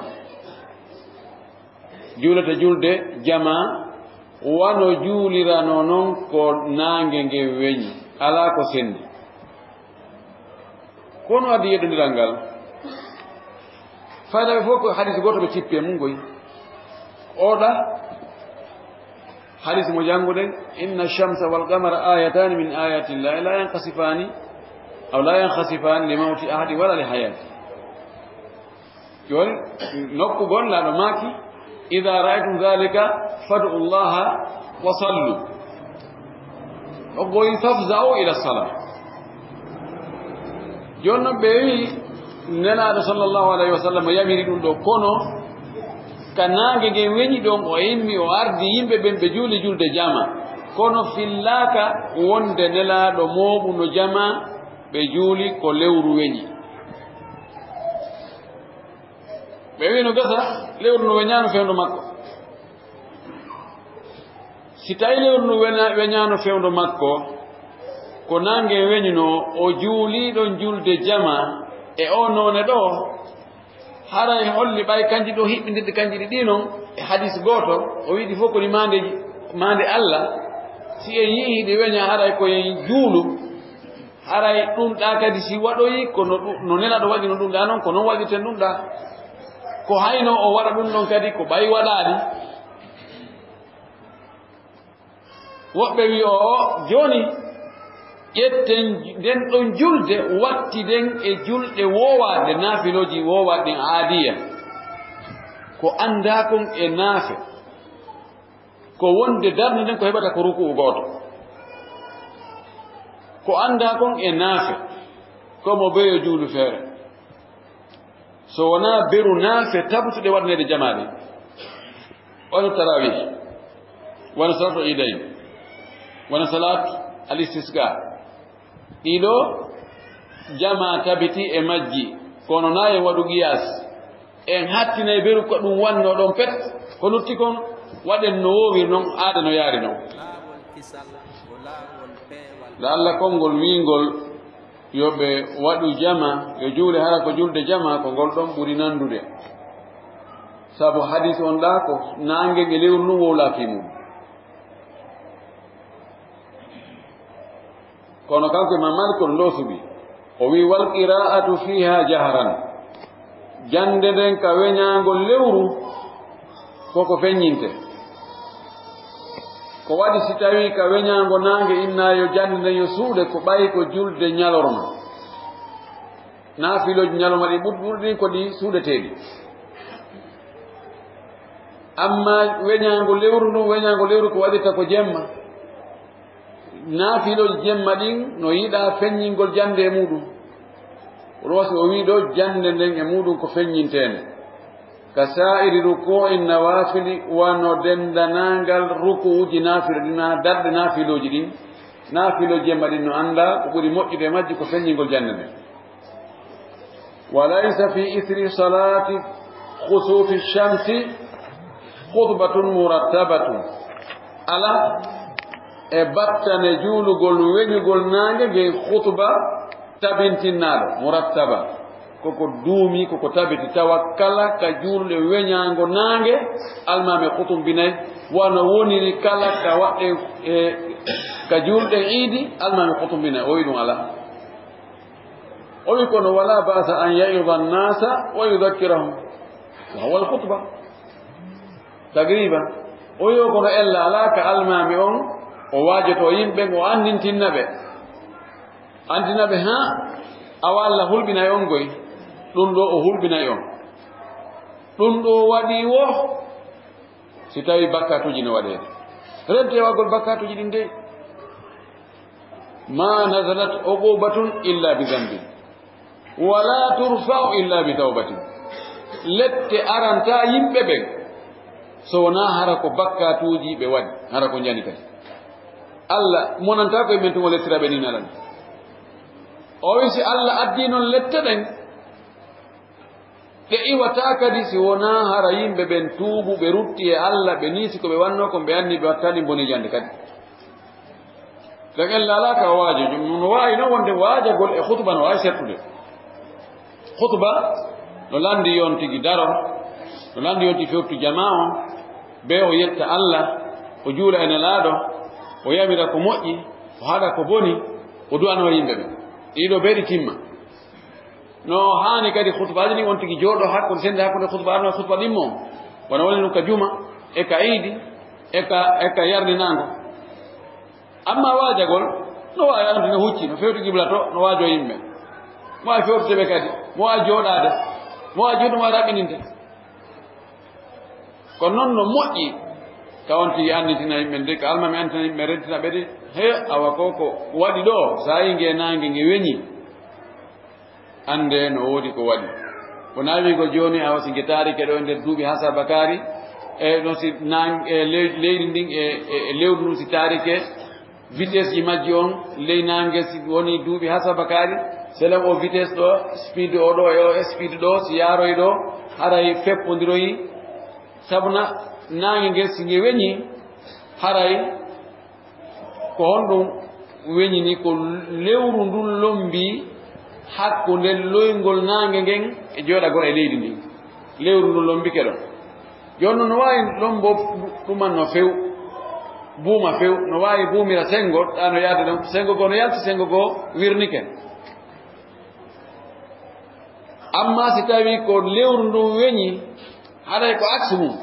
Juulete julde jama wano juulirano non ko naange ngen weñi, alaa ko senndi. Ko no addi yeddondiral ngal? Fayda ɓe fof ko hadis gooto ɓe cippi e mum ngoy. Oɗa hadis mo jannguɗen, "Inna shamsa wal qamara ayatani min ayati llahi la yanqasifani aw la yanqasifani li mawti ahadi wala li hayati." Jooni, nokku goo Nelaaɗo maaki, "Idha ra'aytum dhalika fad'u llaha wa sallu." O goyi, "Fafza'u ila salah." Jooni noon ɓe wi'i, Nelaaɗo sallallahu alayhi wa sallam yamiri ɗum ɗo, kono ka naange ngen weñi ɗon, o immi, o ardi yimɓe ɓen ɓe juuli julde jama. Kono fillaaka wonde Nelaaɗo mooɓuno jama, ɓe juuli ko lewru weñi. Ɓe wi'i no gasa, lewru no weñaano fewndo makko. Si tawi lewru no weña-, weñaano fewndo makko, ko naange weñunoo, o juulii ɗon julde jama e o noone ɗo, haray holli ɓay kanji ɗo hiɓɓindirɗi kanji ɗiɗi non e hadis gooto, o wi'i ɗi fof ko ɗi maandeeji, maande Allah, si en yi'ii ɗi weña, haray ko en juulu. Haray ɗum ɗa kadi si waɗoyi, ko no ɗum, no Nelaaɗo waɗi no ɗum ɗa noon, ko noon waɗirten ɗum ɗa. Ko hayno o waɗa ɗum ɗon kadi, ko ɓay waɗaali. Woɓɓe wi'i, o, o, jooni, ƴetten nden ɗon julde, wattiden e julɗe woowaaɗe, naafilooji woowaaɗe ɗin aadiya. Ko anndaa kon e naafe. Ko wonde darnde nden ko heɓata ko ruku'u gooto. Ko anndaa kon e naafe, ko mo beyo juulu feere. So wonaa beru naafe tabutuɗe waɗaneede jamaa ɗin. Wano tarawih, wano salatu idayn, wano salat al istisqa. Ɗiɗo, jamaa tabiti e majji, kono na en waɗu qiyaas. En hattinay beru ko ɗum wannoo ɗon pet, ko lutti kon waɗen no woowiri non, aada no yaari non. La'alla konngol wi'ngol yo ɓe waɗu jama, yo juule hara ko julde jama, ko ngol ɗon ɓuri nanndude. Sabu hadis on ɗa ko naange e lewru ndun wowlaa fii mum. Kono kanko Imam Malik ko ɗum ɗo suɓi. O wi'i, "Wal qira'atu fiha jahran." Jannde nden ka weñaango lewru ko ko feññinte. Ko waɗi si tawii ka weñaango naange inna yo jannde nden yo suuɗe, ko ɓay ko julde ñalorma. Naafilooji ñalorma ɗi ɓurɗi, ɓurɗi ɗin ko ɗi suuɗeteeɗi. Amma weñaango lewru ndun, weñaango lewru ko waɗirta ko jemma. Naafilooji jemma ɗin no yiɗaa feññingol jannde e muɗum. Ɗum wasi o wi'i ɗo jannde nden e muɗum ko feññinteende. Ka sa'iri ruku'in nawafili, wano denndanangal ruku'uuji naafila ɗin, na darɗe naafilooji ɗin. Naafilooji jemma ɗin no anndaa ko ɓuri moƴƴude e majji ko feññingol jannde nden. Wa laysa fi ithri salati khusufi shamsi khutbatun murattabatun. Alaa e battane juulugol weñugol naange ngen khutba tabintinnaaɗo, murattaba. Koko duumi, koko tabiti, tawa kala ka juulɗe weñaango naange, almaami hutumbinay, wano woniri kala ka waɗɗe, e, ka juulɗe iidi, almaami hutumbinay. O wi ɗum alaa. O wi kono wala ba'sa an ya'iza an-nasa wa yudhakkirahum. Wa huwa al-khutba. Tagriban. O wi o kono ella alaa ka almaami on, o waajoto yimɓe, o anndintinna ɓe. Anndina ɓe, haa, awa Alla hulɓinay on goy. Ɗum ɗo o hulɓinay on. Ɗum ɗo waɗi wo, si tawi bakkatuuji no waɗeede. Rente waggol bakkatuuji ɗin dey. Ma nazalat uqubatun illa bi dhanbin. Wala turfa'u illa bi tawbatin. Lette aranta yimɓe ɓen, so wonaa hara ko bakkatuuji ɓe waɗi, hara ko njani kadi. Alla monanta ko e men tun o lettira ɓe ni nalan. O wi si Alla addi non lette ɗen, ɗe iwata kadi si wonaa hara yimɓe ɓen tuubu, ɓe rutti e Alla, ɓe niisi ko ɓe wanno kon, ɓe anni ɓe wattani boni jande kadi. Ɗen en laalaa ka o waajo, ɗum no waawi non wonde waajagol e khutba no waawi settude. Khutba no lanndi yon tigi daro, no lanndi yon tigi fewtu jamaa on, be o yetta Alla, o juula e Nelaaɗo, o yamira ko moƴƴi, o haɗa ko boni, o du'anoo yimɓe ɓe. Ɗiɗo beeɗi timma. No haani kadi khutbaaji ɗin on tigi jooɗo hakkunde, sennde hakkunde khutba arno e khutba ɗimmo. Wano woni ɗum ka juma, e ka iidi, e ka, e ka yarninaango. Amma waajagol, no waawi arde no hucci, no fewti qibla to, no waajo yimɓe. Mo waawi fewtude ɓe kadi, mo waawi jooɗaade, mo waawi juuɗe, mo waawi raɓɓininde. Kono non no moƴƴi, ka on tigi annitina yimɓe de, ka almaami annitina yimɓe, rentina ɓe de, he, awa ko ko waɗi ɗo, so a yii nge naange nge weñi. Annde no woodi ko waɗi. Ko naawi ko jooni, awa si nge taarike ɗo e nder duuɓi hasabakaari, e no si naan-, e ley-, leydi ndin e, e, e lewru ndun si taarike, vitesse ji majji on, ley naange si woni duuɓi hasabakaari, selem o vitesse ɗo, speed o ɗo, e o speed ɗo, si yaaroy ɗo, haray feppondiroyi, sabu na naange nge si nge weñi, haray Ko honɗum weñini? Ko lewru ndun lombi hakkunde loyngol naange ngen e jooɗagol e leydi ndin. Lewru ndun lombike ɗon. Jooni non no waawi lombo ɗuman no few, buuma few, no waawi buumira sengo, ɗaa no yaade ɗon, sengo goo no yalti, sengo goo wirnike. Amma si tawii ko lewru ndun weñi, haray ko aksi mum,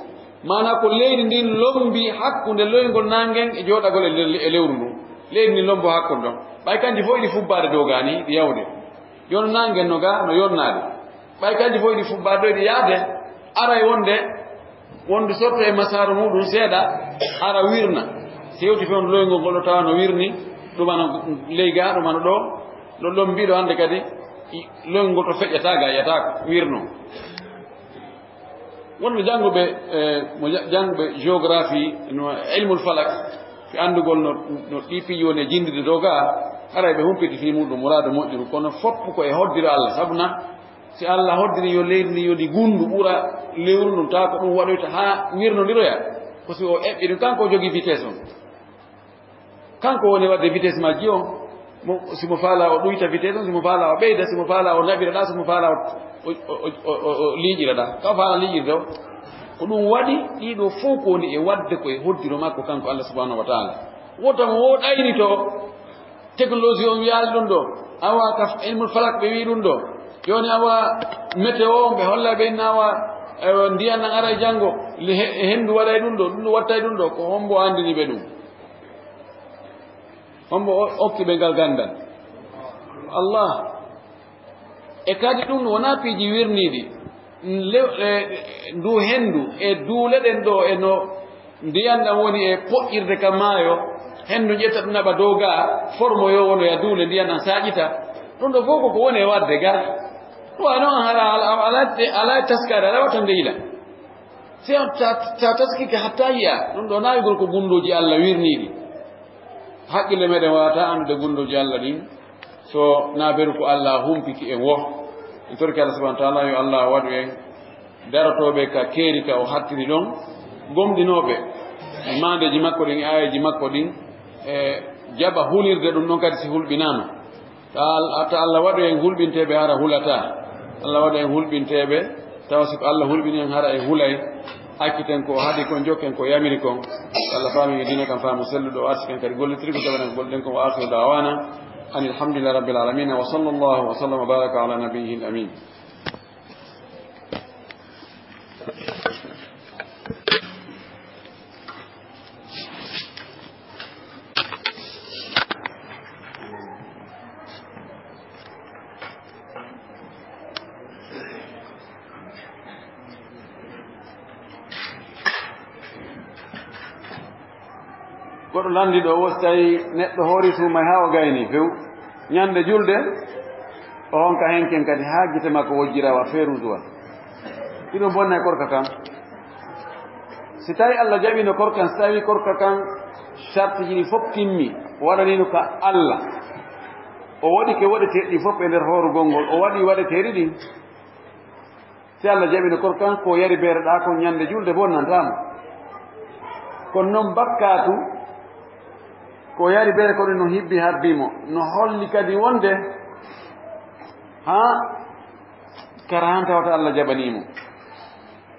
maanaa ko leydi ndin lombi hakkunde loyngol naangen e jooɗagol e le-, e lewru ndun. Leydi ndin lombo hakkunde ɗon. Ɓay kanji fof iɗi fubbaade dow gaa ni, iɗi yawde. Jooni naangen no gaa, no yonnaade. Ɓay kanji fof iɗi fubbaade ɗo, iɗi yaade, aray wonde, wonde sorto e masaaru muɗum seeɗa, ara wirna. Si hewti few loyngol ngol ɗo tawa no wirni, ɗum ana ley gaa, ɗum ana ɗo, no lombi ɗo hannde kadi, i-, loyngol to feƴƴata gaa, yiyataako, wirno. Wonɓe jannguɓe, eh, mo ja-, jannguɓe géographie, no ilmul falak, fi anndugol no, no ɗi piiji woni e jinndude dow gaa, haray ɓe humpiti fii muɗum, muraadu moƴƴuru, kono fof ko e hoddiro Allah, sabu na si Allah hoddiri yo leydi ndi yo ndi gunndu ɓura lewru ndun, tawa ko ɗum waɗoyta haa wirnondiroya, ko si o eɓɓi ɗum, kanko o jogii vitesse on. Kanko woni waɗde vitesse majji on. Mo, si mo faalaa o ɗuyta vitesse on, si mo faalaa o ɓeyda, si mo faalaa o naɓira ɗaa, si mo faalaa o, o, o liiƴira ɗaa. Ka o faalaa liiƴirde o. Ko ɗum waɗi ɗii ɗoo fof ko woni e waɗde ko e hoddiro makko kanko Allah subhanahu wa taala. Wota mo wo ɗaynito technologie on wiyaali ɗum ɗo. Awa ka ilmul falak ɓe wii ɗum ɗo. Jooni awa météo on ɓe holla ɓe inna awa, eh, ndiyan nan aray janngo, le-, he-, henndu waɗay ɗum ɗo, ɗum ɗo wattay ɗum ɗo. Ko hombo anndini ɓe ɗum? Hombo o-, okki ɓe ngal ganndal? Allah. E kadi ɗum wonaa piiji wirniiɗi. Lew-, e, ndu henndu e duule ɗen ɗo e no ndiyan ɗan woni e poƴƴirde ka maayo, henndu ƴetta ɗum naɓa dow gaa, formo yo wono ya duule ndiyan ɗan saaƴita. Ɗum ɗo fof ko ko woni e waɗde gaa. Ɗum wano an hara ala, ala, ala, ala taskaade, ala wattande yila. Si a ta-, ta-, taskike hatta yi'a, ɗum ɗo naawigol ko gunndooji Allah wirniiɗi. Haqqille meɗen waawata anndude gunndooji Allah ɗin, so na beru ko Allah humpiti en wo. En torki Allah subhanahu wa taala, yo Allah waɗu en darotooɓe ka keeri ka o hattiri ɗon, gomɗinooɓe maandeeji makko ɗin, e aayeeji makko ɗin, e jaɓa hulirde ɗum ɗon kadi si hulɓinaama. Ta Al-, ta Allah waɗu en hulɓinteeɓe hara hulataa. Allah waɗa en hulɓinteeɓe, tawa si ko Allah hulɓini en, hara en hulay. Acciten ko haɗi kon, jokken ko yamiri kon. Allah faami en diina kan faamu selluɗo, o arsiken kadi gollitirgo, jaɓanen ko golliɗen kon. Wa akhiru da'wana anil hamdulillahi rabbil alamin. Wa sallallahu wa sallam wa baraka ala nabiyyihil amin. Goɗɗo lanndi ɗo, wo si tawi neɗɗo hoori suumay haa o gayni few, ñande julde, o honka henken kadi haa gite makko wojjira wa feeruuduwa. Ɗiɗo bonna e korka kan. Si tawi Allah jaɓino korka kan, si tawi korka kan sartiji ɗi fof timmi, o waɗanino ka Allah, o waɗi ke waɗeteeɗi ɗi fof e nder hoorugol ngol, o waɗi waɗeteeɗi ɗin. Si Allah jaɓino korka kan, ko yari beere ɗa kon ñande julde bonnantaa mo. Kono noon bakkaatu, ko yari beere ko ɗum no hibbi habbi mo, no holli kadi wonde haa kara han tawata Allah jaɓanii mo.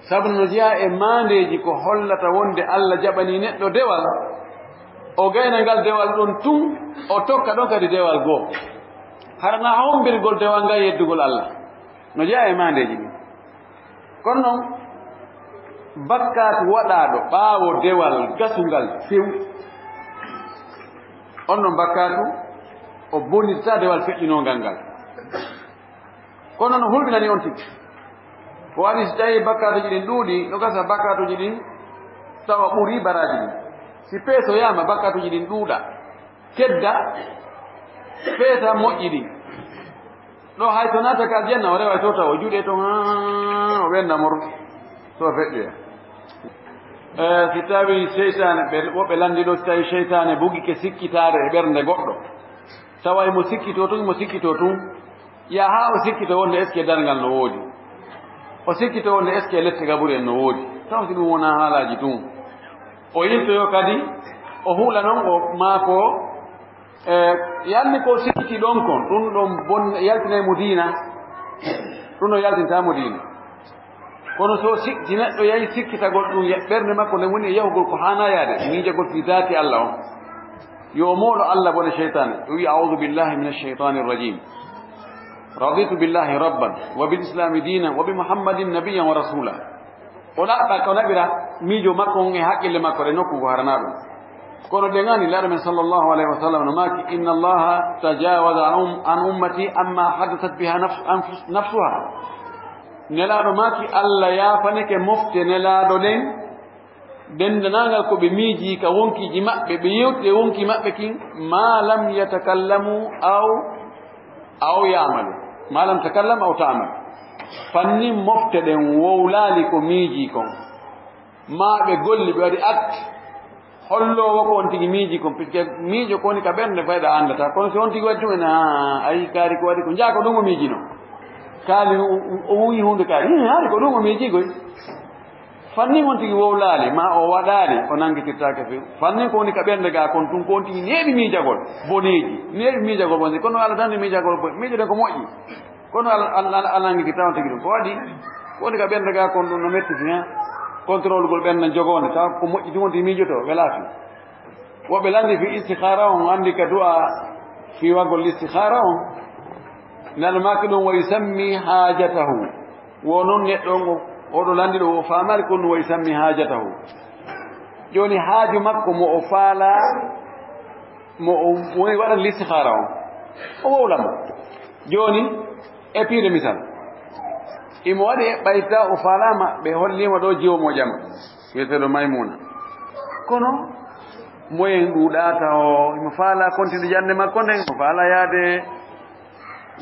Sabu no jeyaa e maandeeji ko hollata wonde Allah jaɓanii neɗɗo dewal, o gayna ngal dewal ɗon tun, o tokka ɗon kadi dewal goo. Hara na hombirgol dewal ngal yeddugol Allah. No jeyaa e maandeeji ɗin. Kono noon, bakkaatu waɗaaɗo ɓaawo dewal gasungal few, on noon bakkaatu o bonirtaa dewal feƴƴinoongal ngal. Kono no hulɓinani on tigi. Ko waɗi si tawii bakkaatuuji ɗin ɗuuɗi, no gasa bakkaatuuji ɗin tawa ɓuri baraaji ɗin. Si peesoyaama bakkaatuuji ɗin ɗuuɗa, kedda, peesa moƴƴi ɗin. Ɗo hay so naata ka aljanna, o rewa to tawa, o juuɗe to, haa, o ɓenda mor, so feƴƴoya. Eh, si tawi seytaane, ɓe, woɓɓe lanndi ɗo, si tawi seytaane bugike sikkitaare e ɓernde goɗɗo, tawa imo sikkitoo tun, imo sikkitoo tun, yaa haa o sikkito wonde est-ce que darngal no woodi? O sikkito wonde est-ce que lette gaburi en no woodi? Taw si ɗum wonaa haalaaji tun. O yiltoyo kadi, o huula non o maako, eh, yalni ko sikkiti ɗon kon, ɗum ɗon bon-, yaltinay mo diina, ɗum ɗon yaltintaa mo diina. Kono so sik-, si neɗɗo yahi sikkitagol ɗum, ye-, ɓernde makko nden woni e yahugol ko haanaa yaade, miijagol fii daati Allah on. Yo o moolo Allah bone seytaane, o wi'a, "A'udhu billahi minash shaytanir rajim. Raditu billahi rabban, wa bil islami dinan, wa bi Muhammadin nabiyyan wa rasula." O ɗaɓɓa ko naɓira miijo makko on e haqqille makko ɗe nokku ko haranaa ɗum. Kono ɗe ngani, Laaɗo men sallallahu alayhi wa sallam no maaki, "Inna Allaha tajawaza an um-, an ummati amma haddasat biha nafs-, anfus-, nafsuha." Nelaaɗo maaki, Allah yaafanike mofte Nelaaɗo ɗen, denndanangal ko ɓe miiji ka wonkiiji maɓɓe, ɓe yewti e wonki maɓɓe kin, ma lam yatakallamu aw, aw ya'malu. Ma lam takallam aw ta'mal. Fannin mofte ɗen wowlaali ko miiji kon. Ma ɓe golli, ɓe waɗi acte holloowo ko on tigi miiji kon, puisque miijo ko woni ka ɓernde fayda a anndataa. Kono si on tigi waɗi ɗum en, a, ayi kaari ko waɗi ko, njaa ko ɗum o miijino. Kaali o, o, o wuyi huunde kaari, "Hmm, haari ko ɗum o miiji koy." Fannin on tigi wowlaali, ma o waɗaali, o nanngitirtaake few. Fannin ko woni ka ɓernde gaa kon tun, ko on tigi neeɓi miijagol, boneeji, neeɓi miijagol boneeji. Kono Allah tan ne miijagol bo-, miijoɗen ko moƴƴi. Kono Al-, Al-, Al-, Alla nangiti taw tigi ɗum. Ko waɗi? Ko woni ka ɓernde gaa kon ɗum no metti fi, ha? Contrôle gol ɓernde jogoonde, taw ko moƴƴi ɗum wonti miijoto, wela fi. Woɓɓe landi fi istikhara on, andi ka du'a fi wagol istikhara on. Nal maaki ɗum wa yusammi hajatahu. Wo non neɗɗo on o, oɗo landi ɗo o faamari kon wa yusammi hajatahu. Joni haaju makko mo o faala, mo o woni waɗan listikhara on. O wowla mo. Joni, e piide misal. Imo waɗi eɓɓayta o faalama, ɓe hollima ɗo jiwo mo jama. Wiyeteɗo Maymuna. Kono, moyen ɗuuɗata o, imo faala kontinde jande makko nden, imo faala yaade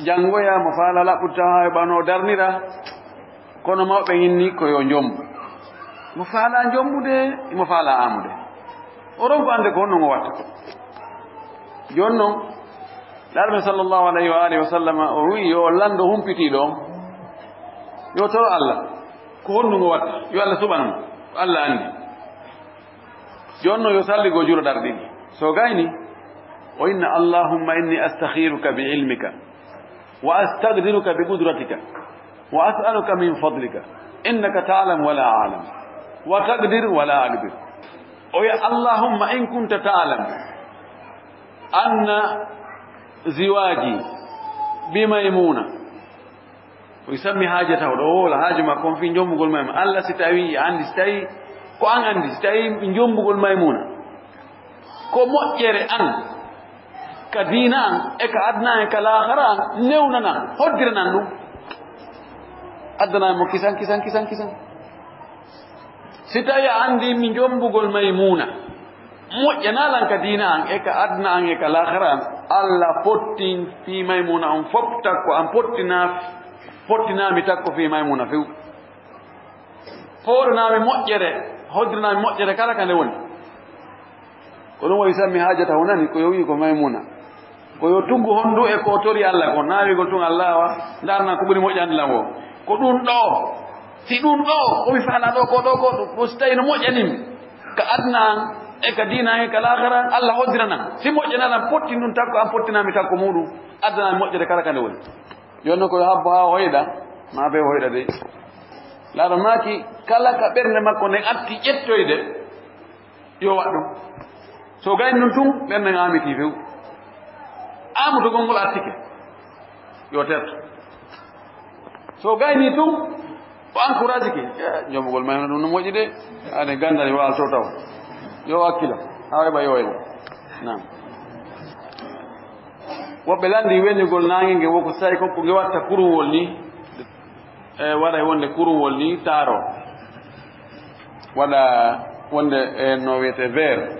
janngoya, mo faala laɓɓude tawa haa ɓano darnira. Kono mawɓe inni ko yo njombu. Mo faala njombude, mo faala amude. O ronko ande ko honno ngo watta ko. Jooni non, Laaɗo men sallallahu alayhi wa alihi wa sallama, o wi'i yo lando humpitiiɗo on, yo toro Allah, ko honno ngo watta, yo Allah suɓano mo, ko Allah andi. Jooni non yo salligo juuɗe ɗiɗi. So gayni, o inna, "Allahumma inni astakhiruka bi ilmika, wa astaqdiruka bi qudratika." وأسألك من فضلك إنك تعلم ولا أعلم وتقدر ولا أقدر. O wiya, اللهم إن كنت تعلم أن زواجي بميمونة. O sammi haajata o ɗo woola haaju makko on fii njombugol Maymuna. Allah, si tawi a anndi, si tawi ko an anndi, si tawi njombugol Maymuna ko moƴƴere an ka diina an, e ka aduna an, e ka laakhara an, newnanan, hoddiranan ɗum. Addanan mo kisan, kisan, kisan, kisan. Si tawi a anndi mi njombugol Maymuna moƴƴanalan ka diina an, e ka aduna an, e ka laakhara an, Allah fottin fii Maymuna on fof takko an, pottina, pottinaa mi takko fii Maymuna few. Foorinaa mi moƴƴere, hoddiranaa mi moƴƴere kala ka nde woni. Ko ɗum waɗi sammi haajata o nani ko yo wi'i ko Maymuna. Ko yo tuggu honndu e ko o tori Allah kon, naa wi'ugol tun Allah wa, ndaarana ko ɓuri moƴƴande lan o. Ko ɗum ɗoo, si ɗum ɗoo, ko mi faalaa ɗoo, ko ɗoo, ko ɗum, ko si tawi no moƴƴani mi, ka aduna an, e ka diina an, e ka laakhara an, Allah hoddiranan. Si moƴƴanaa lan, pottin ɗum takko an, pottinaa mi takko muuɗum, addanaa mi moƴƴere kala ka nde woni. Jooni ko yo habbo haa o hoyɗa, maa ɓe o hoyɗa dey. Laaɗo maaki, kala ka ɓernde makko nden atti ƴettoyde, yo waɗ ɗum. So gayni ɗum tun, ɓernde ngen aamitii few. Aamutugol ngol attike, yo terto. So gayni tun, o encourage ki. Eh, jombugol Maymuna ɗum no moƴƴi de. Ane ganndal yo alto taw. Yo hakkilo. Haa heɓa yo wayno. Naam. Woɓɓe lanndi weñugol naange nge woko sa'i ko, ko nge watta kuruwol ni. E, waɗa e wonde kuruwol ni taaro. Waɗa wonde e no wiyetee vert,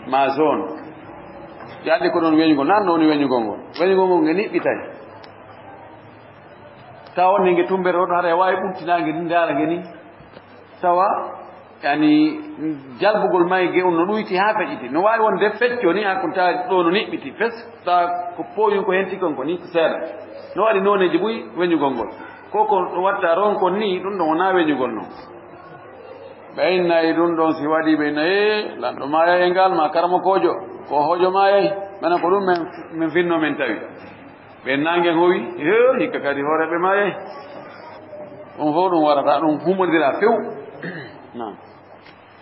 ma jaune. Yaadi ko ɗon weñugol, nan no woni weñugol ngol. Weñugol ngol nge niɓɓitay. Tawa wonde nge tumbere ɗon, hara e waawi ɓuntinaange ni, ndaara nge ni. Tawa, yani, jalbugol may ge on no ɗuyti haa feƴƴiti. No waawi wonde fecco ni, haa kon tawa ɗo no niɓɓiti. Fes, tawa ko pooyun ko henti kon ko ni, ko seeɗa. No waɗi nooneeji buy weñugol ngol. Ko ko watta ron kon ni, ɗum ɗon wonaa weñugol non. Ɓe innayi ɗum ɗon si waɗi, ɓe innayi, "Ee, lanɗo maayay e ngal, ma karamokoojo, ko hoojo maayay." Menen ko ɗum men, men finno men tawi. Ɓe naange howi, "Ee, hikka kadi hooreeɓe maayay." Ɗum fof ɗum warata, ɗum humondira few. Naam.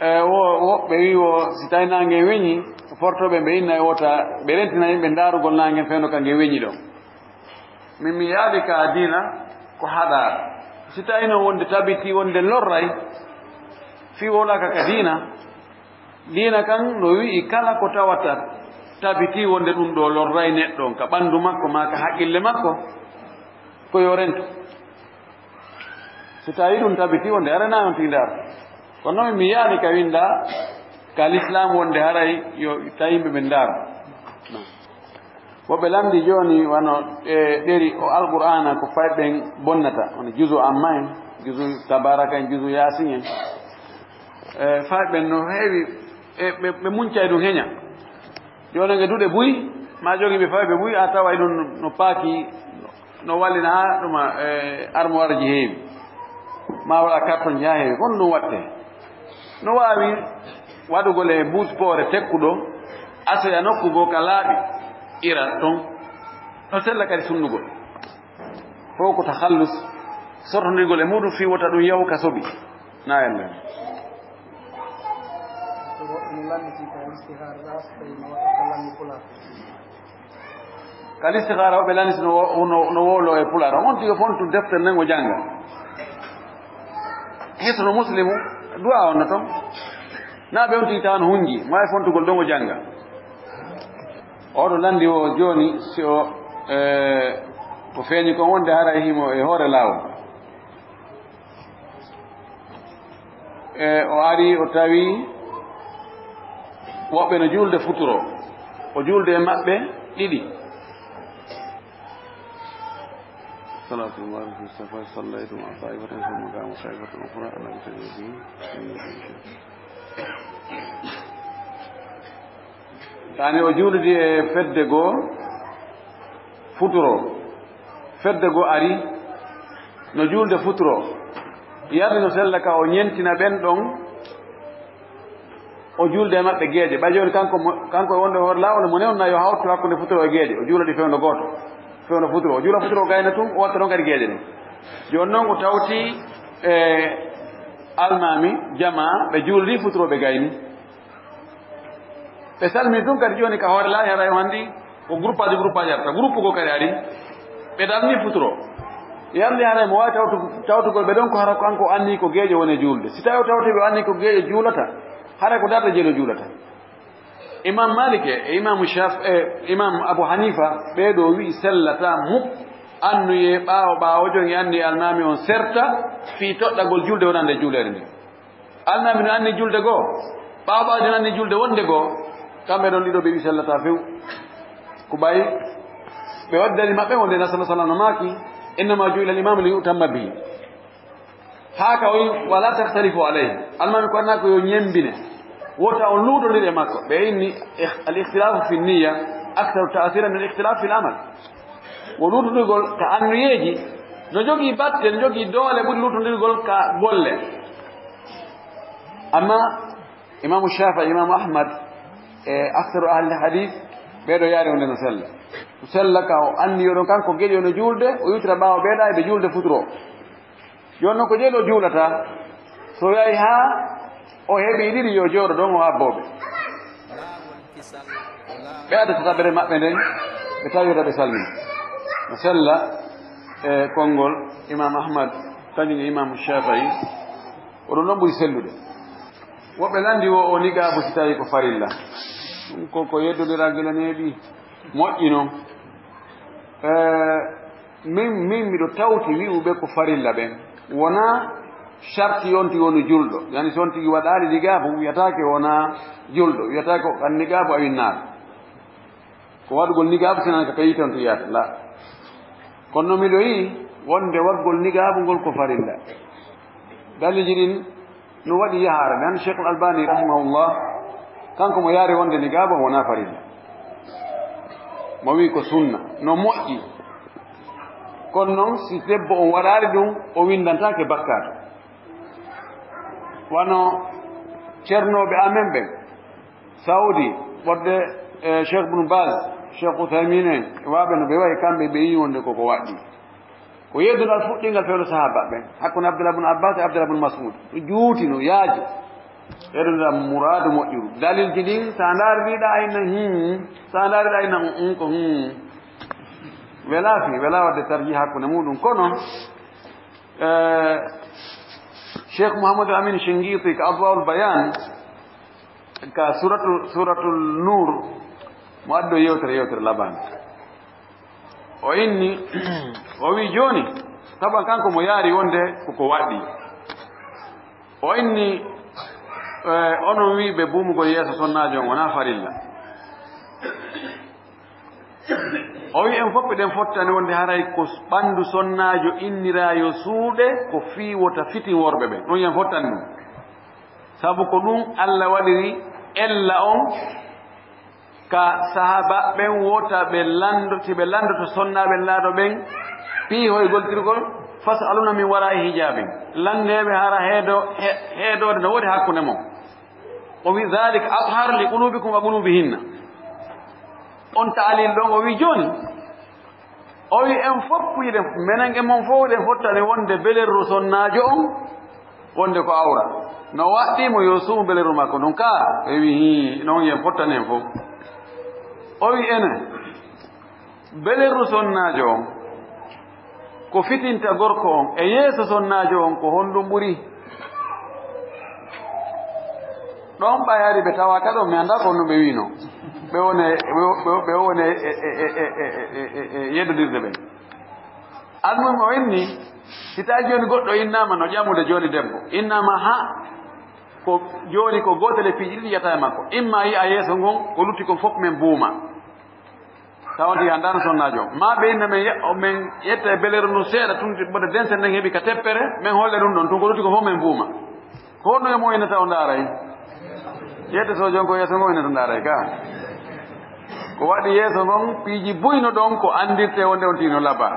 E, wo-, woɓɓe wi wo, si tawi naange weñi, fortooɓe ɓe innayi wota, ɓe rentina yimɓe ndaarugol naange fewndo ka nge weñi ɗon. Min mi yaadi ka diina ko haɗaare. Si tawi no wonde tabiti wonde lorray, fii wowlaaka ka diina, diina kan no wi'i kala ko tawata tabiti wonde ɗum ɗo lorray neɗɗo on ka ɓanndu makko maa ka haqqille makko, ko yo rentu. Si tawi ɗum tabiti wonde aranaa on tii ndaar. Kono noon mi yaani ka winda ka l'islam wonde haray yo tawi yimɓe ɓe ndaar. Woɓɓe lamndi jooni wano e ɗeri o Alqur'aana ko fay ɓen bonnata, wano juzu Amma en, juzu Tabaraka en, juzu Yaasin en. E fay ɓen no heewi, e ɓe, ɓe muncay ɗum heña. Jooni nge duɗe buy, ma jogi ɓe fay ɓe buy, a tawa e ɗum no paaki, no wallina haa ɗuma, e, armoire ji heewi. Ma waɗa carton ji haa heewi, kono ɗum waɗte. No waawi waɗugol e buus poore tekkuɗo, asoya nokku goo ka laaɓi, ira ton. No sella kadi sunnugol. Fof ko takhallus, sortondirgol e muɗum fii wota ɗum yahu ka soɓi. Na yalla. Ko woɓɓe no lannditi ka istihaara ɗa, so tawi no waɗa ka lanndi pulaar. Ka istihaara woɓɓe lannditi no wo-, no, no wowlo e pulaar. On tigi fontu deftere nden o jannga. Hisnu Muslimu, du'a on no ton. Na ɓe on tigi tawan hunji, mo ay fontugol ɗon o jannga. Oɗo lanndi o jooni, si o, e, ko feeñi kon wonde haray himo e hoore laawol. E, o ari, o tawi woɓɓe no juulde futuro. O juulde e maɓɓe ɗiɗi. صلاة المغرب في الصفا صليت مع طائفة ثم قام طائفة أخرى على مثل وجهه. Taani o juulidi e fedde goo futuro. Fedde goo ari no juulde futuro. Yardi no sella ka o ñentina ɓen ɗon. O juulde e maɓɓe geeƴe. Ɓay jooni kanko mo, kanko e wonde hoore laawol mo newna yo hawtu hakkunde futuro e geeƴe. O juula ɗi fewndo gooto. Fewndo futuro. O juula futuro o gayna tun, o watta ɗon kadi geeƴe ɗen. Jooni noon ko tawti e almaami jamaa, ɓe juuldi futuro ɓe gayni. Ɓe salmini tun kadi jooni ka hoore laahi, haray o anndi ko groupaaji, groupaaji arta. Groupe goo kadi ari, ɓe dalni futuro. Yamde haray mo waawi tawtu-, tawtugol ɓe ɗon ko hara ko kanko anni ko geeƴo woni e juulde. Si tawi o tawti ɓe anni ko geeƴo juulata, haray ko darde jeelo juulata. Imam Malik e, e Imam Shaf-, e Imam Abu Hanifa, ɓee ɗoo wi'i sellataa muk annuyee ɓaawo, ɓaawo jooni anni almaami on serta fii toɗɗagol julde wonande juuleere nden. Almaami no anni julde goo, ɓaawo, ɓaawo jooni anni julde wonde goo, kamɓe ɗon ɗiɗo ɓe wi'i sellataa few. Ko ɓay ɓe waddani maɓɓe wonde na sallallahu alaihi wasallam no maaki, "Innama ju'ila al-imamu li yu'tamma bihi." Haa ka o wi, "Wala takhtalifu alayhi." Almaami ko annaa ko yo ñemmbine. Wota on luutondir e makko. Ɓe inni, ikh-, al-ikhtilafu fi niyya aktharu ta'thiran min al-ikhtilafu fil amal. Wo luutondurgol ka annuyeeji, no jogii batte, no jogii doole ɓuri luutondirgol ka golle. Amma Imaamu Shaafi'i, Imaamu Ahmad, e aktharu ahli hadith, ɓee ɗoo yaari wonde no sella. No sella ka o anni yo ɗon kanko geeƴo no juulde, o iwtira ɓaawo ɓee ɗaa e ɓe juulde futuro. Jooni noon ko jeeɗo juulata, so yahi haa o heɓi ɗiɗi, yo jooɗo ɗon o habboo ɓe. Ɓe adda tataɓere maɓɓe nden, ɓe tawi wota ɓe salmina. No sella e konngol Imam Ahmad, kañum e Imam Shafi'i, oɗon ɗon ɓuri sellude. Woɓɓe lanndi wo o nigaabu si tawi ko farilla. Ɗum ko, ko yeddondiral gila neeɓi, moƴƴi noon. Eh, min, min miɗo tawti wi'uɓe ko farilla ɓen. Wonaa sharti on tigi woni julɗo. Yani si on tigi waɗaali nigaabu, wiyataake wonaa julɗo. Wiyataake ko kan nigaabu a winnaaka. Ko waɗugol nigaabu sinan ka tawi on tigi yaata. La. Kono no miɗo yi'i wonde waɗgol nigaabu ngol ko farilla. Dalilji ɗin no waɗi yahaare nden, Cheikhul Albani rahimahullah, kanko mo yaari wonde nigaabu wonaa farilla. Mo wi'i ko sunna, no moƴƴi. Kono noon, si debbo on waɗaali ɗum, o winndantaake bakkaatu. Wano cernooɓe amen ɓen, Saudi, ɓodde, eh, Cheikh Ibn Baz, Cheikh Uthaymin en, e waaɓe no ɓe wayi kamɓe, ɓe yi'i wonde koko waɗɗi. Ko yeddungal fuɗɗingal fewndo sahaaba ɓen, hakkunde Abdullah ibn Abbas e Abdullah ibn Mas'ud. No juuti, no yaaji. Yeddungal muraadu moƴƴuru. Dalilji ɗin, sa ndaari ɗi ɗa ayna, hmm, sa ndaari ɗa ayna, hmm, ko, hmm. Wela fi, wela wadde tarjih hakkunde muɗum. Kono, eh, Cheikh Muhammad Amin Shinqiti ka Adwaul Bayan, ka suratu, suratul Nur, mo addo yewtere, yewtere labande. O inni, o wi jooni, taban kanko mo yaari wonde koko waɗɗi. O inni, eh, onon wiiɓe buumugol yeeso sonnaajo on wonaa farilla. O wi en fof eɗen fottani wonde haray ko ɓanndu sonnaajo inniraa yo suuɗe ko fii wota fitin worɓe ɓen. Ɗum en fottani ɗum. Sabu ko ɗum Allah waɗiri ella on ka sahaaba ɓen wota ɓe lanndo, si ɓe lanndoto sonnaaɓe Nulaaɗo ɓen, piihoygol tirgol, "Fas'aluna min waraa'i hijaabin." Lanndeeɓe hara heedo-, he-, heedoode no woodi hakkunde mon. O wi, "Dhalika athharu li qulubikum wa qulubihinna." On taalil ɗon, o wi, jooni, o wi, en fof yiɗen, menen e mon fof eɗen fottani wonde belerru sonnaajo on, wonde ko awra. No waɗɗii mo yo suumu belerru makko ndun ka? O wi, hii, non yen fottani en fof. O wi, enen, belerru sonnaajo on, ko fitinta gorko on e yeeso sonnaajo on, ko honɗum ɓuri? Ɗon ɓay ari ɓe tawaaka ɗon, mi anndaa ko honɗum ɓe wi'no. Ɓe woni, ɓe, ɓe, ɓe woni e, e, e yeddodirde ɓen. Almuhim o inni, si tawi jooni goɗɗo innaama no ƴamude jooni debbo, innaama ha ko jooni ko gootel e piiji ɗiɗi yiyata e makko. Imma yi'a yeeso ngon, ko lutti kon fof men buuma. Tawa on tigi anndaano sonnaajo on. Maa ɓe inna men ye-, o men ƴetta e beleeru ndun seeɗa tun, mboɗo dense nden heɓi ka teppere, men holle ɗum ɗon. Tun ko lutti ko fof men buuma. Ko honno e mo innata o ndaaray? Ƴetta so jon ko yeeso ngon innata ndaaray ka. Ko waɗi yeeso ngon, piiji buy no ɗon ko anndirte wonde on tigi no laba.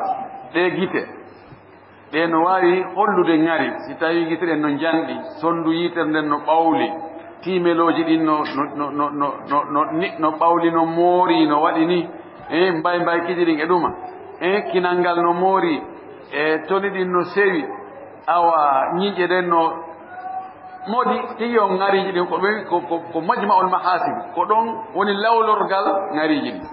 Ɗe gite. Ɗe no waawi hollude ŋari, si tawii gite ɗen no njanɗi, sonndu yitere nden no ɓawli, tiimelooji ɗin no, no, no ɓawli, no moori, no waɗi ni, e mbay mbay kijiɗin e ɗuma, e kinal ngal no moori, E toni ɗin no sewi, awa ñiiƴe ɗen no moɗi, tigi on ŋariiji ɗin ko ɗon, ko, ko, ko majma'ul mahasib, ko ɗon woni lawlorgal ŋariiji ɗin.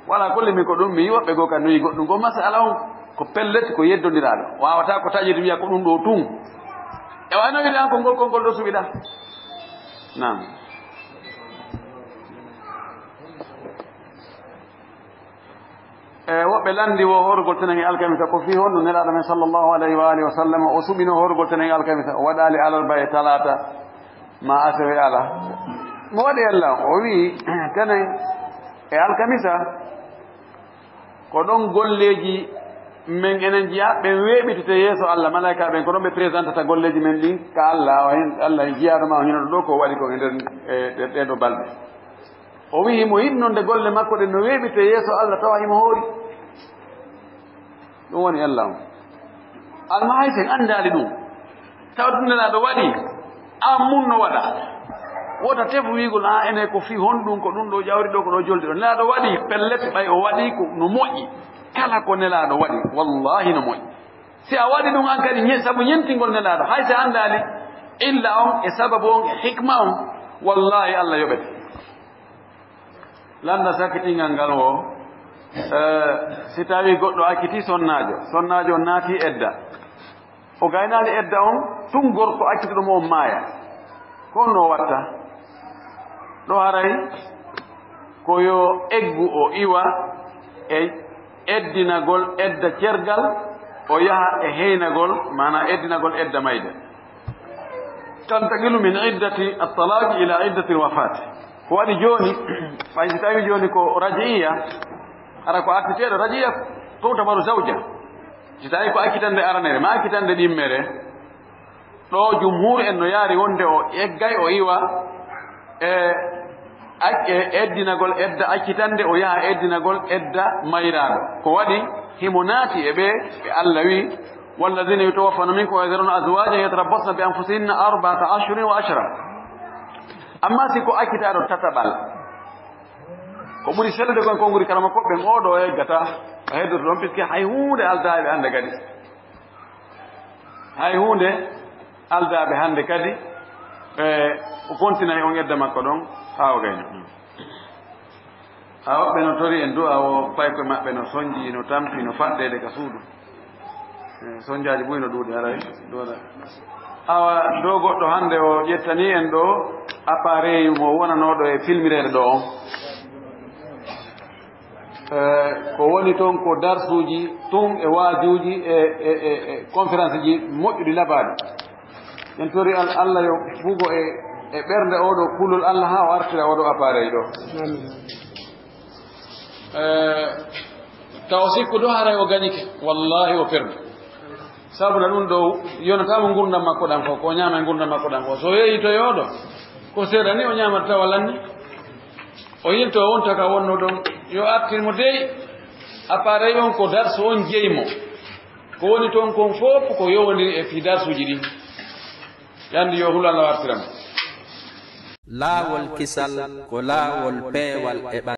Wala ko limi ko ɗum, mi yi woɓɓe goo ka noyi goɗɗum. Ko masala on, ko pellet, ko yeddondiraaɗo. Waawataa ko taƴirde wiya ko ɗum ɗoo tun. E wano wiɗa an ko ngol, ko ngol ɗoo suɓiɗa. Naam. E woɓɓe lanndi wo horugol tenen e alkamisa, ko fii honɗum Nelaaɗo men sallallahu alayhi wa alihi wa sallam o suɓino horugol tenen e alkamisa, o waɗaali alarba e talaata, ma asewe ala. Mo waɗi ella, o wi'i tenen e alkamisa, ko ɗon golleeji men enen jeyaa, ɓen weeɓitete yeeso Allah, malaa'ika ɓen, ko ɗon ɓe présentata golleeji men ɗin ka Allah, o hen, Allah en jiyaaɗo ma, o hinoto ɗo ko o waɗi ko e nder, e, ɗe, ɗee ɗoo balɗe. O wi'i himo yiɗnonde golle makko ɗen no weeɓite yeeso Allah tawa himo hoori. Ɗum woni ella on. Almahay sen anndaali ɗum. Tawa ɗum Nelaaɗo waɗi, aan mun no waɗa. Wota tefu wi'ugol, "Aa, ene ko fii honɗum ko ɗum ɗoo ƴawri ɗoo, ko ɗoo joldi ɗoo." Nelaaɗo waɗi, pellet, ɓay o waɗi ko no moƴƴi. Kala ko Nelaaɗo waɗi, wallaahi no moƴƴi. Si a waɗi ɗum aan kadi, ñe-, sabu ñentingol Nelaaɗo, hay si a anndaali illa on e sababu on e hikma on, wallaahi Allah yoɓete. Lannda sakkitingal ngal wo, eh, si tawii goɗɗo accitii sonnaajo, sonnaajo on naatii edda, o gaynaali edda on, tun gorko accituɗo mo on maaya, ko honno o watta? Ɗo haray ko yo eggu o iwa e eddinagol edda cergal, o yaha e heynagol, maanaa eddinagol edda mayde. Tantaqilu min iddati at-talaqi ila iddati al-wafati. Ko waɗi jooni, ɓay si tawi jooni ko raji'iya, hara ko acciteeɗo raji'iya, tu'tabaru zawja. Si tawi ko accitande aranere, ma accitande ɗimmere, ɗo jumhur en no yaari wonde o eggay, o iwa e ac-, e eddinagol edda accitande, o yaha eddinagol edda mayraaɗo. Ko waɗi himo naati e ɓe, ɓe Allah wi, "Wallazina yutawaffawna minkum wa yadharuna azwajan yatarabbasna bi anfusihinna arba'ata ashhurin wa ashra." Amma si ko accitaaɗo tataɓal, ko ɓuri sellude kon konngudi karama koɓɓen, oo ɗo eggata, o heddoto ɗon, puisque hay huunde aldaa e ɓe hannde kadi. Hay huunde aldaaɓe hannde kadi, e, o kontinay on edda makko ɗon haa o gayna. Haa woɓɓe no tori en du'a o, paykoy maɓɓe no sonji, no tampi, no faɗɗeede ka suudu. E, sonjaaji buy no ɗuuɗi haray. Ɗuuɗa. Awa, ɗo goɗɗo hannde o ƴettani en ɗo appareil mo wonanooɗo e filmireede ɗo on. Eh, ko woni toon ko darsuuji tun e waajuuji e, e, e, e conférence ji moƴƴuɗi labaaɗi. En tori Al-, Allah yo fugo e, e ɓernde oɗo kulol Allah haa o artira oɗo appareil ɗo. Amin. Eh, taw sikku ɗo haray o gañike, wallahi o perdi. Sabu na ɗum ɗo yonataamo ngurdam makko ɗam fof, ko ñaama e ngurdam makko ɗam fof. So yeeyi to yooɗo, ko seeɗa ni o ñaamata tawa lanni. O yilto o wonta ka wonno ɗon. Yo artir mo dey. Appareil on ko darsu on jeyi mo. Ko woni toon kon fof ko yowondiri e fii darsuuji ɗin. Yandi yo hulu Allah wartira mo. Laawol kisal ko laawol peewal e